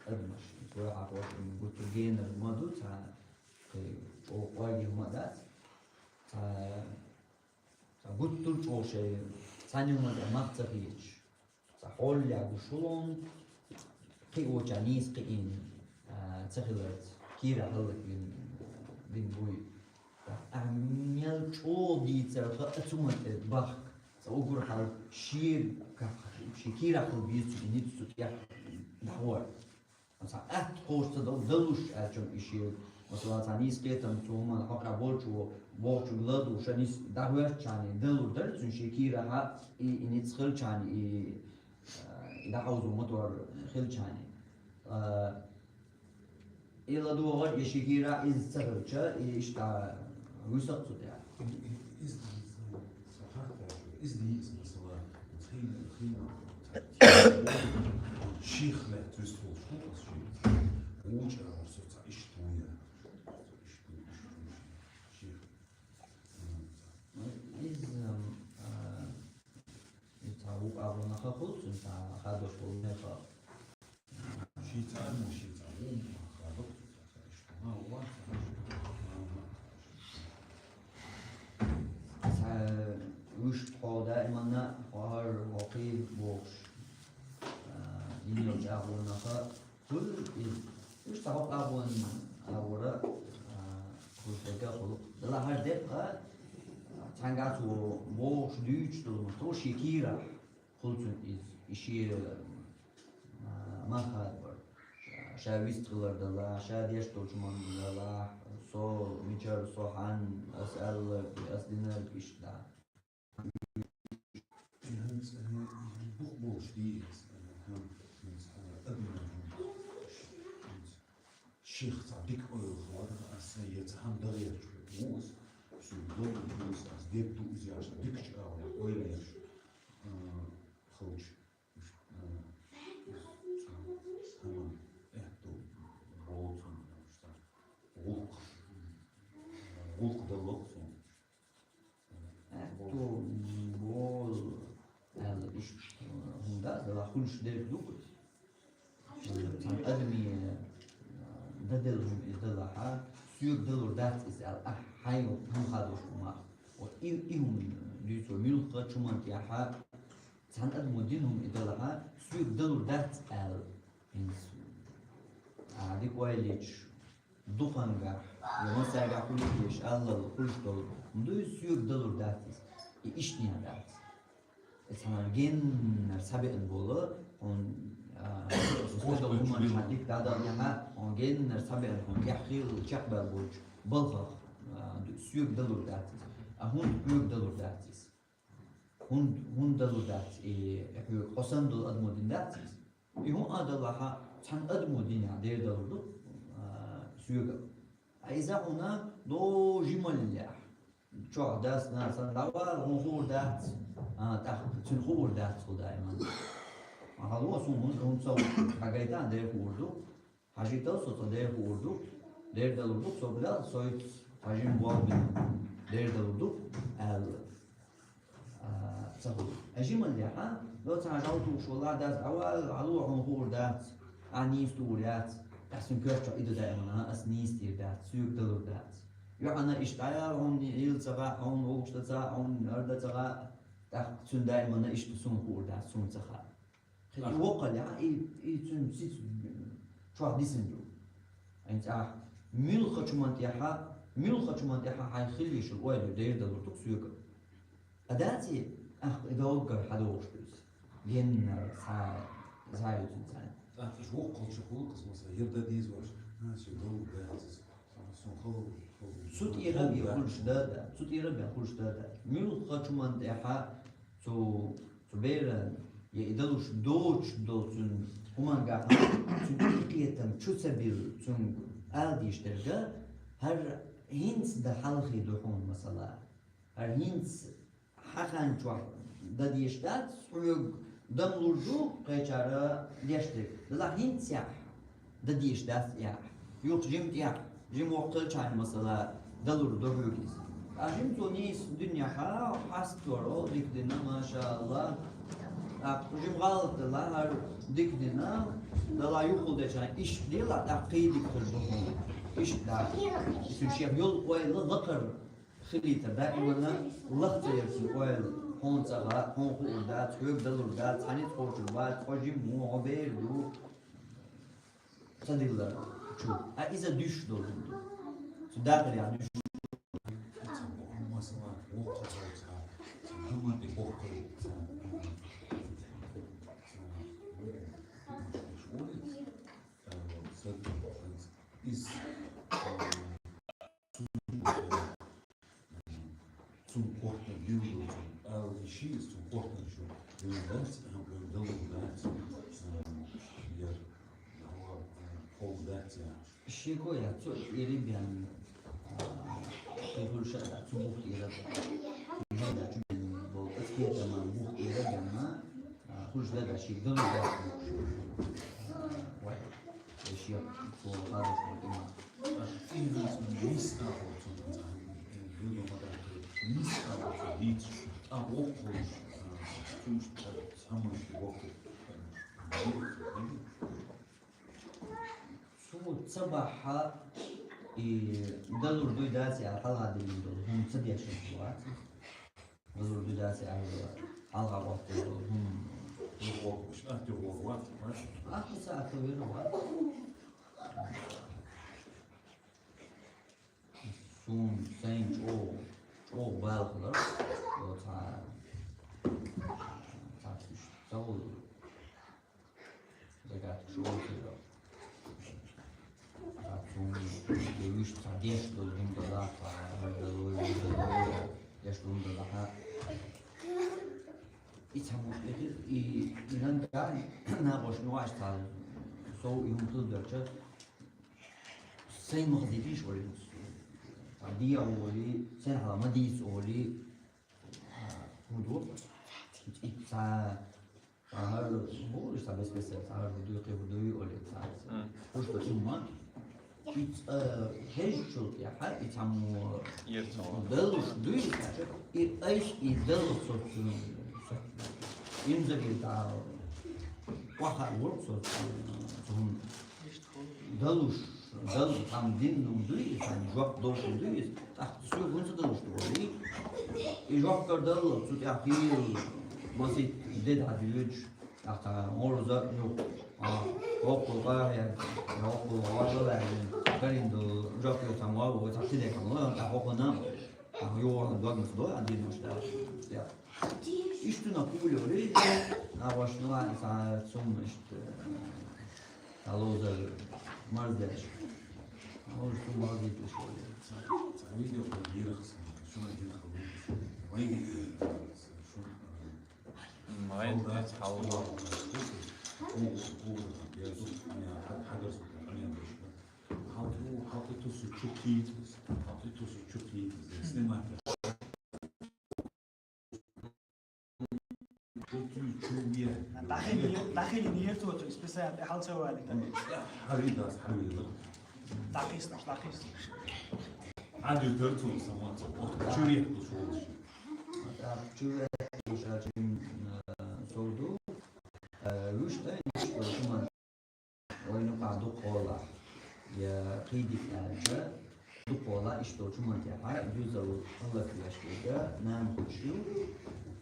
адамаш. Цо хьахош гуттар генара ма ду, цхьа кхин чӀогӀа къоргий хӀума дац. Цхьа, цхьа гуттар чӀогӀа шайн цхьаьна хӀуманна тӀехь мах ца хеташ. Цхьа хьоллехь гуш хӀуллун, кхиоча нийса кхиийна, а, ца хиларца, кийра хӀаллакбина, бина буй. Ахь мел чӀогӀа дийцарх а цу ма тӀе бахка, цхьа уггар хьал шега, шен кийра хила беза цу и ницкъ цу тӀехь дӀахьор. Цхьа атта кхочуш ца долу, далуш аьлча и шен, масала, цхьа нийса кхетам цу хӀуманна хьокъехь болчо, бохучуьнга ладугӀуш, нийса дӀахӀоьттичхьана, далур дара цуьнан шен кийрахь и, и ницкъ хилчхьана, и, а, и дӀахьовзо мотор хилчхьана. А, и ладогӀар, и шен кийрахь иза ца хилча, и иштта вуьсу-кх цу тӀехь. Иза дийца, сан хаттар ду, иза дийца, масала, цхьа, цхьа, ших лаьцна вуьстуш ву ас шиъ. Вучу агӀор со цхьа иштта ву яхаш. Иштта ву, иштта ву ших. Иза, а, иза цхьа вукху агӀонах а хуьлу, цуьнан цхьа хадош волу мехах. Ши цӀа ма, ши цӀа ву, ма хадо. Цхьа вуьшта хьо даиманна хӀара хьо кхин бохуш, а, йина йолчу агӀонах а хуьлу иза. Вуьшта хӀокху агӀонан агӀора, а, хуьлу дерг а хуьлу. Делахь хӀара дерг а, цхьаьнгахь цо бохуш дуьйцуш долу ма, цо шен кийрахь хуьлу цуьнан иза, и шен, а, мах хадабар. Ша вист хилар далахь, ша деш долчу хӀуманна далахь, со мичара, со хьанна, ас аьлларг, ас динарг иштта. И хӀинца, э, и дукха болуш дийр иза, э, хӀан-, хӀинца, э, адаман хӀума. ХӀинца. Шех цхьа дика ойла хилар, аса я цхьа хӀума дан гӀерташ ву аса, соьга дог ду аса, ас дерг ду иза аьлла, дикачу агӀор ойла еш, а, хилча, а, цхьа хӀума аьтту болу цунна, гӀуллакх, гӀуллакх далло цунна. Аьтту болу аьлла, иштта хӀума дац, делахь хуьлуш дерг ду-кх иза. Цхьана адаме, а, дан делла хӀума иза далахь, соьга далур дац иза аьлла, ахь хьайн хӀума хадош хӀума. Вот и, и хӀума дуьйцур муьлхха чу ма тӀехьа, цхьана адамо дина хӀума и далахь, соьга далур дац аьлла. ХӀинца, а, дика ойла йича, дукхангахь, я массаьргахь хуьлуш дезаш, аллал хуьлуш долу, ма дуй соьга далур дац иза, и иштта дац. Иза хьуна геннара цхьабеана болу, хьуна, а, стага хӀуманна хьан дика дӀадалнехьа, хьуна геннара цхьабеана хьуна тӀехь хилла чекхбаьлла болчу балхах, а, соьга далур дац иза. А хӀунда хьоьга далур дац иза? ХӀунда, хӀунда далур дац и, и хьоьга, хьо санна долу адамо дина дац иза? И хӀун а далахь, цхьана адамо динехь дера далур ду, а, соьга. А иза хьуна дожи маллехь. Чохь дас, на, сан дӀавала, хьуна хуур дац. А, тӀаккха цуьнан хуур дац хьуна даиман. Ма хьало, суна хӀунда хӀума ца хуур, хьан гайта а дера хуур ду. Хьажийтал со цхьа дера хуур ду, дера далур ду, со бла, сойту хьажим болбина, дера далур ду, аьлла. А, ца хуьлу. А жималлехьа, доцахьа жал тухуш валла дац, авал, алу хьуна хуур дац, а нийса тухур яц, а сун коьртачохь и ду даимана, ас нийса тӀера дац, соьга далур дац. Юхьана иштта дӀаяла хьуна, ил ца гӀа, хьуна вовш ца гӀа, хьуна ар ца гӀа, тӀаккха цун даимана иштта сун хуур дац, сун ца хаьа. Хи и воккхал яхьа, и, и цун сиц чохь дисина ду. Айна цӀахь, муьлххачу ман тӀехьа, муьлххачу ман тӀехьа хьайн хила йиш йолу ойла ю, дера далур ду соьга. А дац и, ахь и доггара хьадогӀуш ду иза. Геннара схьа, схьа ю цуьнан цхьаьна. ТӀаккха аша воккхалчу гӀуллакхаш, масала, я дан дезаш, а, шен долу дац иза. Цу тӀера бен хуьлуш дан дац, цу тӀера бен хуьлуш дан дац. Муьлххачу ман тӀехьа цу, цу беран, я и далуш доцуш долу цуьнан хӀуманга хьан, цуьнан кхетам чу ца билла, цуьнга ала дийш дерг, хӀара хӀинца дан хьалхе ду хьуна, масала. ХӀара хӀинца хьан хан чохь дан дийш дац, хьоьга дан лур ду, кхечара деш дерг. Делахь хӀинццехь дан дийш дац и ахь. Юха жима тӀехь, жима воккха хилчахьана, масала, далур ду хьоьга иза. Ткъа жима цо нийса дуьненахь хьаставар, о, дика дина, машаалла. ТӀаккха жима гӀалат дала, хӀара дика дина, дала юххул дечахьана, иштта дела, тӀаккха кхин дика хир ду хьуна. Иштта дац. Иза шех йолу ойла лакхара хилийта даимана лахцаярцун ойла, хьуна ца гӀа, хьуна хуур дац, хьоьга далур дац, хьан ницкъ кхочур бац, хьо жима ву, хьо бер ду, ца дилла чу. А иза дуьсуш долу хӀума ду. Цу дакъа яхь дуьсуш. Масала, воккха хьо ца, ца хӀума тӀе боккха хьо ца, ца, ца, иза, Цунна кортан дилла, ала йиш йи, цунна кортан шу дилла дац, хьан далур дац, я хьо, хьо дац, я. Шеко я, цо ирибен, а, хӀуьлуш а дац, цу бух тӀера а дац. Хьан дац, чу бен болу, ас кхетаман бух тӀера а бен, а, хӀуьлуш дац, ши далур дац. А, вай. Эшех цо хадас ву иман. Аш иман нийса а ву цунна, билгал ма дац, нийса а ву цунна, дийцаш, а воккхалуш, а, цуьнца цхьаммо воккхалуш. Цо ца бахьа, и далур дуй дац, я хьалха диллина долу хӀума ца дешна вац. Вазур дидаци ахьа хьалха вахтар, хм. Ахьа ца ахьа вера вац. Сун сайн чӀогӀа, чӀогӀа бала хилар. О, ца, ца, ца, ца, Закат шу хира. Цхьа цунна девиш, цхьа деш долу хӀума дала, цхьа хӀара дала, вай дала, деш долу хӀума дала, хьа. И цхьа мо-, и, и, и нан ган, нагӀош нуаш цхьа сов и хӀума хилдача, сайн мах дитиш оли. Цхьа диа оли, сайн хьала ма дийц оли. ХӀун ду? И цхьа Ага, бу, иштта бес-бес, ага, хӀу дуй, кхин хӀу дуй, оле, ца, ца. Мм. Хьуш ба чумма. И, э, хьежчул тӀехьа, и цхьаммо Ер цхьаммо. Далуш дуй, и айс, и далу со, со, имзаги та, ваха вур со, со, далуш, далу, там дин нум дуй, там жоп должен дуй, тӀаккха цу хӀунца далуш ду, и, и жоп кар далу, цу тӀехь хийл, масит, дед хьадуьйдуш, ТӀаккха гӀурза юкъ, а, хӀокхул къахьег, хӀокхул гӀоргӀа лаьллин, карин ду, жоп ю цхьа ма ву, цхьа тидекъан ву, тӀаккха хӀокхунна, а, югӀурна догнас ду, а, динуш да. Я. Иштта на кулери, а, вашна, цхьа цум иштта, а, лоза марздеш. А, лоза цум марздеш. Цхьа видео дирахс, шуна дирахс. Вайги, шуна, Майн хьалла. Дахили, дахили нервы списать, хьал ца вали. Хьали дас, хьали. Дахис, дахис. Хьали дөрцөн самаца. Чури шоу. Так, чури шоу, э, соду. Э, вуш да, иш шуман. Ойну къа дукъола. Я кийдик аьлча, дукъола иш долчу мантехьа, юзал Аллах яшкига, нам хушил.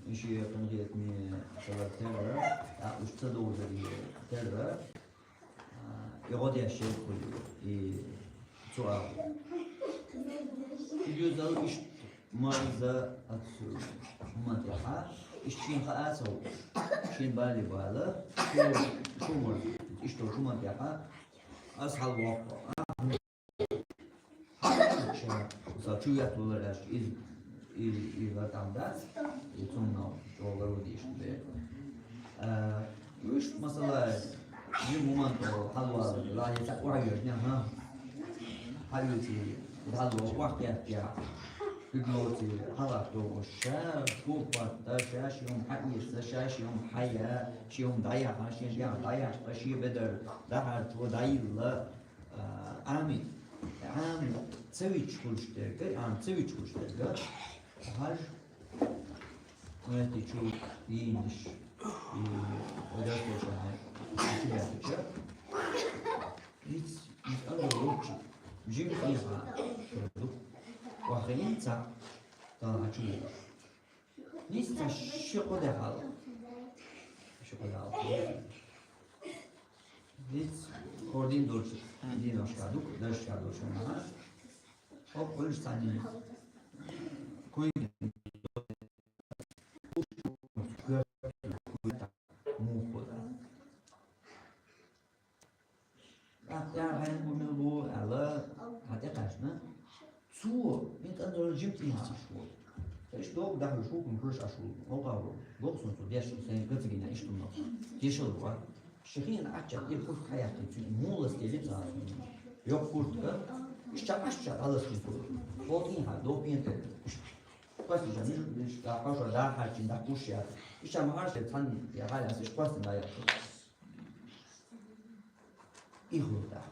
Иши конкретни салар терра, а уж ца довзари терра, а, игъод яшел хули, и цуа. Юзал иш Марза ацу мантехьа, иш чин ха ацу, чин бали бала, шу, шу мар, иш то шу мантехьа, ас хьал вокъо. Ша, са чу ят валар аш, из, из, из ва там дас, и цун но, чо валу диш бе. Э, уж масала, ю муман то, хьал вала, ла, я ца ура юж, ня, ха. Хьаюти, хьал вала, вахт ят, я. Игноти, хьалат догу, ша, шу патта, ша, шиум хьаиса, ша, шиум хьая, шиум даяха, шиум даяха, ши бедар, дахар чу, дайла, а, ами, ами, цевич хулштерга, ам, цевич хулштерга, хаж, эти чу, иниш, и, ода слушай, чу я, чу я. Ниц, ниц ангел лучше. Жим иха. Вахрин ца. Та ачу. Ниц ца шиқо де хал. Шиқо де хал. Ниц кордин дольше. Дин ашка дук, дальше дольше. Ага. Оп, улиш тани. Кой. Мухо да. Ахъя гьайна гумил бу, ала, хӀатӀа къаьшна. Цо, мин тӀанзара жимтӀи хьа аш ву. Иш дог дахьа шу кун куш аш ву. Ока ву. Гохсун цо деш, сайн гацигина иш тумна. Дешал ву. Шихин ача, ир куш хаяхти цу, мулас тели цаасун. Йок куртка. Иш ча аш ча алас кин куртка. Холтин ха, дог пин тели. Пасти жа, миш, миш, да, паша, да, харчин, да, куш я. Иш ча махар се цан, я, халяс, иш пасти да, я. Ихурда.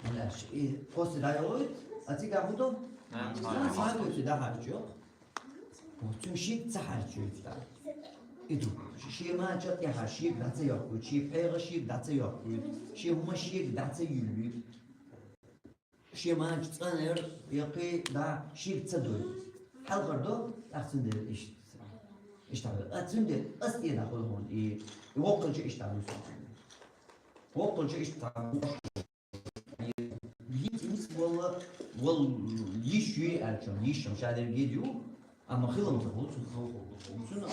Алаш, и после райоит, а цига худо? Сам сам да харчо. Цун шик ца харчо да. Иду. Ши ма чат я шик да ца йоку, ши пега шик да ца йоку, ши хума шик да ца юлю. Ши ма цанер, яки да шик ца дой. Халгар до, ахсун де иш. Иш та. Ахсун де, ас де да худо. И воккалча иш та. Воккалча иш та. Йитмис вала, вал йиш юй арчам, йиш шам шадер гидю, ама хилам ца хул, цун хул, цун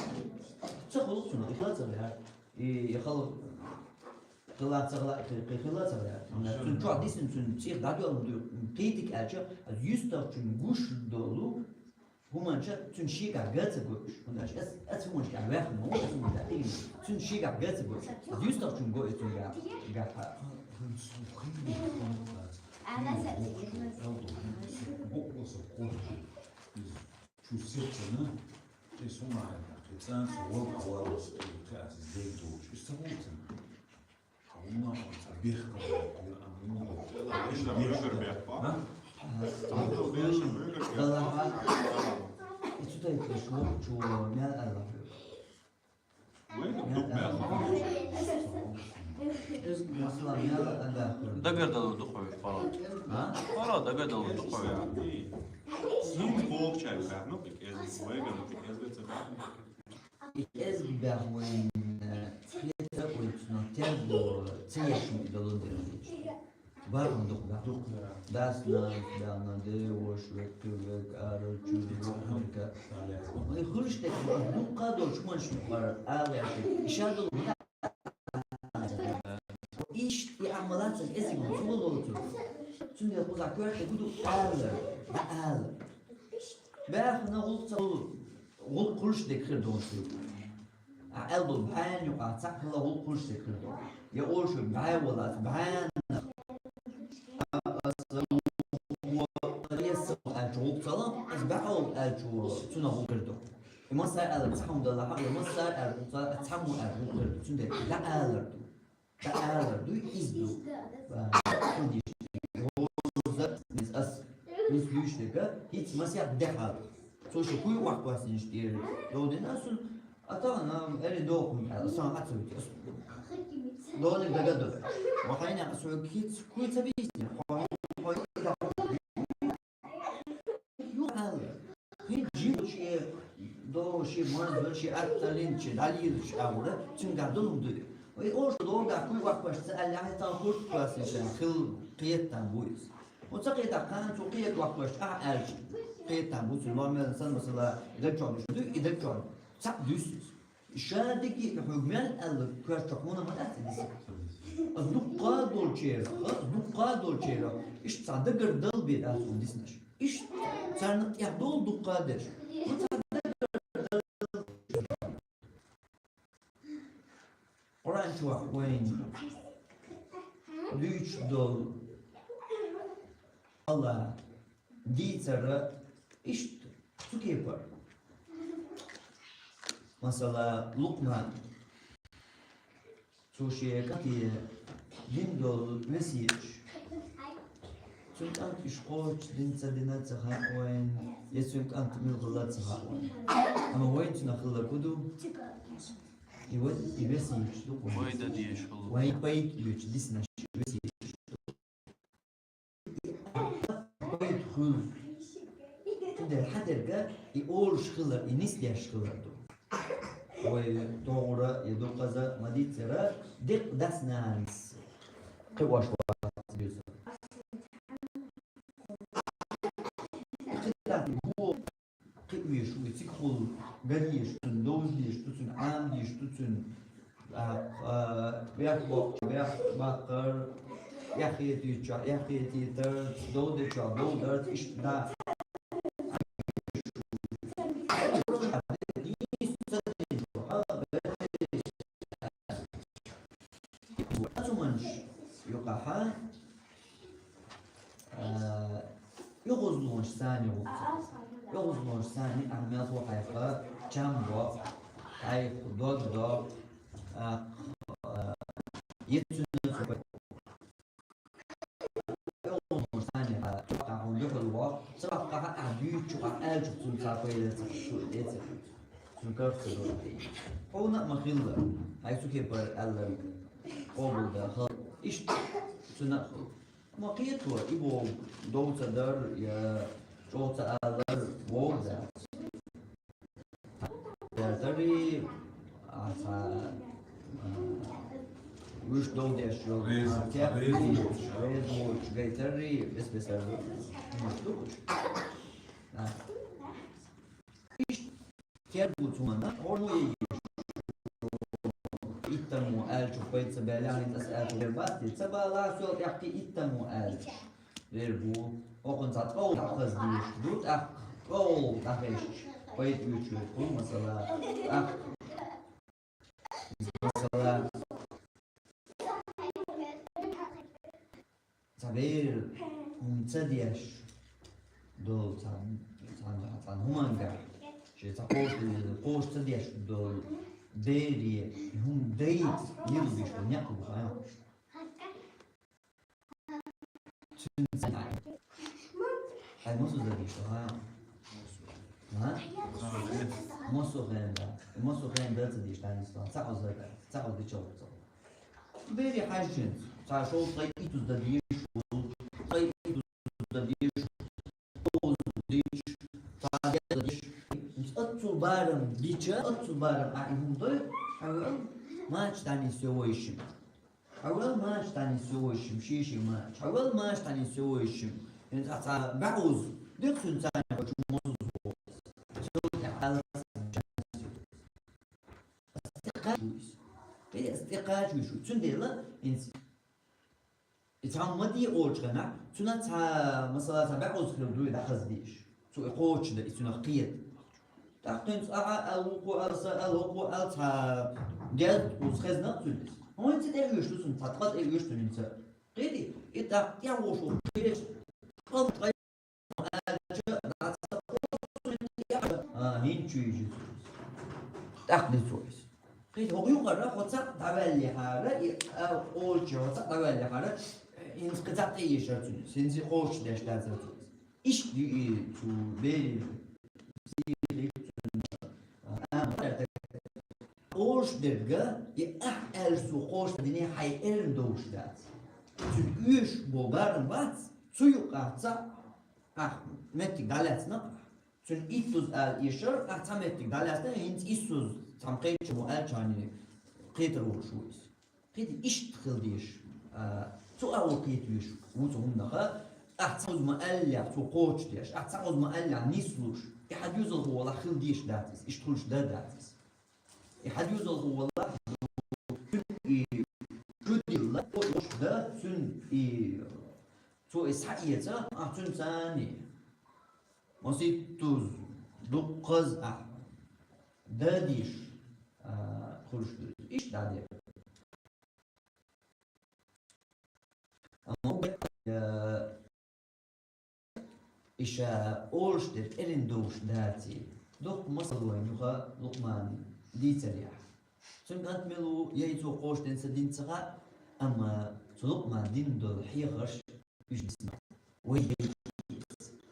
ца хул, цун ихла ца бяр. И хал хила ца хила, хила ца бяр. Цун чуа дисин, цун цих дадуал ду, китик арча, аз юстав чун гуш долу, Хуманча цун шига гаца гуш. Хунаш эс, эс хуманча вехмо, эс хуманча тин. Цун шига гаца гуш. Дюстав чун го эцун га, га ха. Чу сетсена, ты сумая, ты цан, вол авалас, ты ас дей душ. Истамултин. Дагардалу духовый пала. Пала дагардалу духовый. Ну, полчай, ну, как я здесь выиграл, как я здесь. Эзги бяхвен, э, хлеца уйцно, тяг до, цеяшми долон дервич. Барон дух да. Дух да. Дас на, да на, де, вош, век, век, ара, чу, век, век. Ой, хурш тек, дух ка дол, чуман шмухар, а, век, иша дол, Иш и амалацин эзигун цугулуцу. Цунде куза куэрте гуду аалар, аалар. Бяхна гулцал гул курш декхир донсу. А элбу байн юка цакхила гул курш декхир дон. Я оршу бай валас байн. Ас гулцала, ас баал алчу цуна гул кирдо. И массаьр аьлар, цхьа хӀума далахь, и массаьр аьлар, цхьа хӀума аьлар, цундела дӀаалар ду. ДӀаалар ду, из ду. А, из ас, из дуьйцуш дерг, хӀинца массаьрга дехьа. Цо ши куй ваккхавац ниш тӀера. Довдина сун, а тахана эри дохун, а сан хьацавити ас. Довдина дага до. Ва хайна ас хьоьга хӀинца куй ца бийцина. Хьо, хьо, хьо, Ю аьлла, хӀинца жил ши до, ши манзбар, ши атталин, ши дӀалийла ши агӀора, цуьнгахь долун дуй. Вай оша догахь куй ваккхаш ца аьлла, хӀай цхьа хурт кхоьссина шайн хилла кхетам бу иза. Оцу кхетам кхана цу кхета ваккхаш ахьа аьлча, кхетам бу цуьнан, ма мел санна, масала, и даг чохь дуьсу, и даг чохь цхьаъ дуьсу иза. Ша дигги хьуьг мел аьлла, коьрта хьуна ма дац и дисна. Ас дуккха долчерах, ас дуккха долчерах, иштта цхьа дагар дал бе дац хьуна диснаш. Иштта царна тӀех долу дуккха дерш. Ма цхьа дагар дал. Къуръан чохь вайн дуьйцуш долу Алла дийцара иштта цу кепара. Масала, Лукъман, цо шен кӀанте дина долу весеташ. Цуьнан кӀант уьш кхочуш дина ца дина ца хаьа вайн, я цуьнан кӀант мила хилла ца хаьа вайн. Амма вайн цуьнан хилла ку ду? И вай, и весеташ ду кху. Вай дан дезаш хилла. Вайн пайда оьцуш диснаш весеташ ду. Пайда хуьлу. Цундела хьан дерга и олуш хилар, и нисдеш хилар ду. Вай догӀура я дукхаза ма диццара, декъ дас нанас кхиош вац беза. Кхин дати бу Кхиъ веш ву, и цигахула ган деш ду цуьнан, довза деш ду цуьнан, Ӏама деш ду цуьнан, а, а, бехк боккхучу бехк баккхар, эхь хетийчохь эхь хетийтар, дов дечохь дов дарца, иштта да. Цу манаш юкъахьа, а, оьгӀазлонаш санна гӀур ца. ОьгӀазлонаш санна ахьа мел хӀу хьайха, чам бо, хьайха, дог до, а, а, е цуьнан цу оьгӀазлонаш санна, а, хьуна дуьхьал ваха, ца ваккхахьа, ахьа дуьйцучу, ахьа аьллачух цунна цхьа пайда ца хилла, цунна карц ца до. Хьуна а ма хилла, хьай цу кепара аьлларг къобалдан хала. Иштта цуьнан а хала. Ма кхета, и боху дов ца дар, я чӀогӀа ца алар, боху дац. Гайтарий, а, цхьа, а, вуьш дов деш йолу, реза, а, цхьа реза воцуш, реза воцуш гайтарий, бес-бесара ду. Ма ду уьш. А. Иштта тергу цунна, хӀормо е йиш. Иттаммо аьллачух пайда ца баьллехь, хӀинца аса аьллачух бер бац те? Ца балахь, соьл тӀехкий иттаммо аьллачух бер бу. ХӀокхунна цхьа тӀовла дӀахаза дезаш ду, тӀаккха тӀовла дӀахезча, пайда оьцуш верг хӀун, масала, тӀаккха, масала, Цхьа бер хӀума ца деш долу цхьа, цхьа, цхьа хӀуманга, шен цхьа кхоша, кхоша ца деш долу бере хӀума дайца йилбеш долу некъ бу хьан? Цуьнан цхьа хьайн мосаза деш ду хьан? А? Массо хенда. Массо хенда ца деш дан ислам. Ца хьо зада, ца хьо дича вуцал. Бери хьаьжжинца, цхьа шовзткъе иттуза дан дезаш ву, ткъе иттуза дан дезаш, кхузза дезаш, цхьа деза дезаш. Аццул барам дича, аццул барам а и хӀума дой, хьавел, мача дани севой шим. Хьавел, мача дани севой шим, ши-ши мача. Хьавел, мача дани севой шим. ХӀинца цхьа баьхуз, декъ цуьнан царна чу мозуз ву. Сегодня Аллах Ас тӀекхача вуьйш ву. Кхин ас тӀекхача вуьйш ву. Цундела, хӀинца, и цхьа ма де олучу хенахь, цуьнан цхьа, масала, цхьа баьхьуза хир дуй дӀахаза дийш. Цу и кхочушдан, и цуьнах кхета. ТӀаккха хӀинца ахьа аьлла, вукхо аьлла, сан аьлла, хӀокхо аьлла, цхьа деза уза хезна а цуьнан иза. ХӀинца тӀе оьшу цунна, цхьа ткъа тӀе оьшу цуьнан иза. Кхетий? И тӀаккха тӀехвошу ву, кхеташ, ткъа ткъа аьлча, дӀа ца кхочуш, а, хӀинца чу йижа. ТӀаккха дицо иза. Кхийта хӀокху юкъара хьо цхьаъ дӀаваьллехьара, и, а, олучу хьо цхьаъ дӀаваьллехьара, хӀинца кхин цхьаъ тӀеэшара цуьнан, хӀинца кхочушдеш дацара цо иза. Иштта ю и цу берийн сийлахь цуьнан, а, амма олуш дерг, и ахь аьлча цо кхочушдине хьайн эрна довш дац. Цуьнан оьшуш бо барам бац, цу юкъахь цхьаъ ахь меттиг дӀалаьцна ахь. Цуьнан иттуза ала эшар, ахь цхьа меттиг дӀалаьцна, хӀинца иссуза цхьамма кхечу мо аьлча хьуна кхетар волуш ву иза. Кхин иштта хила дезаш, а, цу агӀор кхета везаш ву цу хӀуманах, ахь цхьа уза ма-аьллехь, цо кхочушдеш, ахь цхьа уза ма-аьллехь, нислуш, и хьан доьзалхо валахь хила дезаш дац иза, иштта хуьлуш дан дац иза. И хьан доьзалхо валахь, и чудилла, кхочушдан, цуьнан и Цо и схьаэца, ахь цуьнан царний. Маситтуза, дуккхаза ахь дадийш, а, хуьлуш ду. Иштта дӀадер. Амма, а, иша олуш дерг кӀелина довш даций. Дуккха масал вайн юха Лукъман дийцарехь. Цуьнан кӀант мила ву, яй цо кхочушдина ца дина ца хаьа, амма цу Лукъмана дина долу хьехарш уьш дисна. Вай,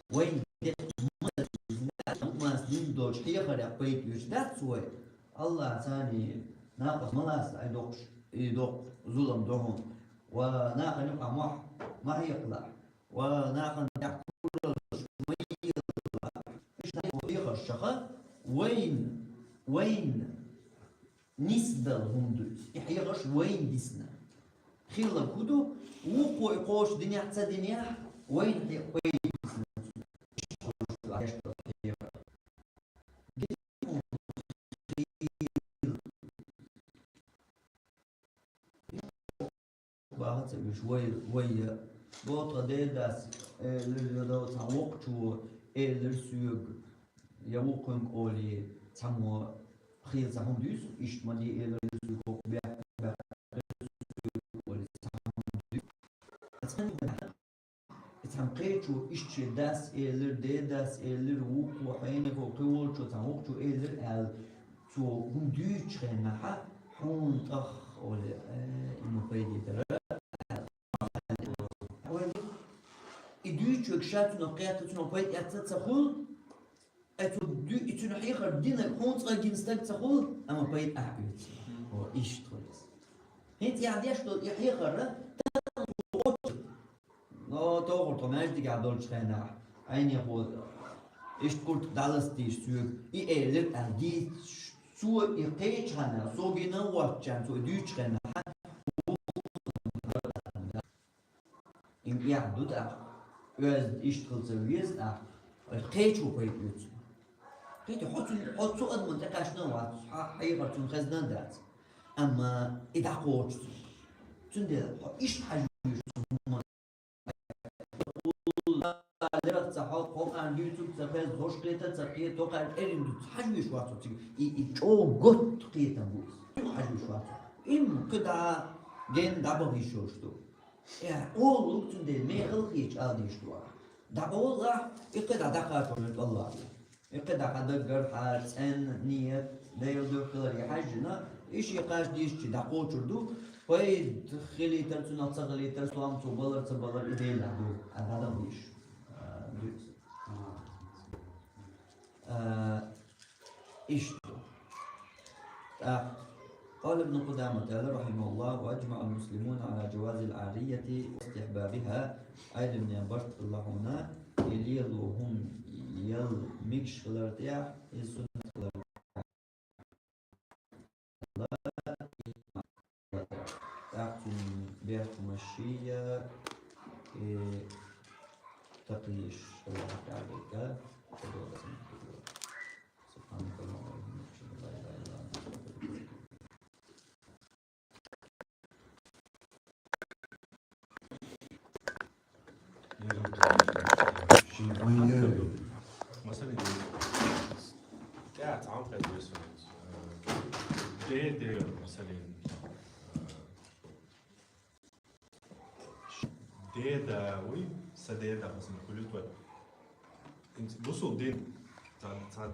вайн декъа ма Лукъмана дина долчу хьехарехь пайда оьцуш дац вай. Аллахьа царний накъост ма лаца, ай доккхуш, и доккху зулам до хьуна. Ва нахана юкъахь мохь ма хьекхалахь. Ва нахана тӀехь кураллаш ма елахь. Иштта хьехарш чаха вайн, вайн нисдала хӀума ду иза. И хьехарш вайна дисна. Хилларг хӀун ду? Вукхо и кхочушдинехь а, ца динехь а, вайна хье-, пайда дисна. Баха ца уьш вай, вай я. Бо тхан дедас элира, я до цхьа воккхачо элира соьга, я вукхуьнга олий, цхьаммо хийла цхьа хӀума дуьйцу, иштта ма де элира соьга, хӀокху бехк, бехк, олий, цхьа хӀума дуьйцу. Цхьана И цхьана кхечо иштта шен дас элира, дедас элира, вукхо, хьенехо, кхин волчо, цхьана вукхачо элира аьлла, цо хӀума дуьйцучу хенахь, хьуна тӀах олий, э, и ма пайда дара. И дуьйцучуьнга ша цунах кхетта, цунах пайда эцна ца хуьлу, э, цо дуьй-, и цуьнан хьехар динарг хьуна цкъа гина стаг ца хуьлу, амма пайда ахь оьцу. О, иштта хуьлу иза. ХӀинца яхь деш долу и хьехар, Но тохур тхо маьждигехь долчу хенахь, Ӏайнехо иштта куртах дӀаластийша соьга, и элира аьлла дийцича, цо и кхечахьана, со гина а воцчарна, цо и дуьйцучу хенахь, и эхь ду тӀаккха, оьзда иштта хила ца веза тӀаккха, кхечо пайда оьцу. Кхетий, хьо цуьнан, хьо цу адамна тӀекхаьчна а вац, хьан хьехар цунна хезна а дац. Амма и дӀакхочуш цунна. Цундела хьо иштта хьажа везаш цунна хӀуманна. Лерах ца хьо, Къуръан дуьйцург ца хеза, хӀорш кхета ца кхета, токхаьрга эрна ду ца хьажа везаш вац хьо цига. И, и чӀогӀа готта кхетам бу иза. Цуьнга хьажа везаш вац хьо. Имма кхин дӀа генна дӀабаха йиш йолуш ду. Э, олу цундела мехала хеташ ала дезаш ду ахь. ДӀакъовла ахь, и кхин дӀа дӀакхачо муьтӀалла ахь. И кхидӀа хьан даггара хьан цӀенна, ният, Делан дуьхьа хиларе хьаьжжина, и шен кхаж дийшча дӀакхочур ду, пайда хилийтар, цунах ца хилийтар, стом цо балар, ца балар, и Делан ду, а дӀадала дийш, а, дуьйцу. А, иштта. ТӀаккха قال ابن قدامة رحمه الله: وأجمع المسلمون على جواز العارية واستحبابها. Ӏедамне барт хилла хьуна, и лело хӀума ял мегаш хилар тӀехь, иза суннат хилар тӀехь. ТӀаккха цуьнан бехк машия, и такхийш хилар тӀехь дерг, ца дола ца мегаш хилар. سبحانك اللهم وبحمدك، أشهد أن لا إله إلا أنت، أستغفرك وأتوب إليك. Масалан, тӀаьхьа цхьа хьалха веза, э, де, де, масалан, э, Деда вуй, са деда хазна хуьлуьйту вай. Бусул дин, цхьа, цхьа дай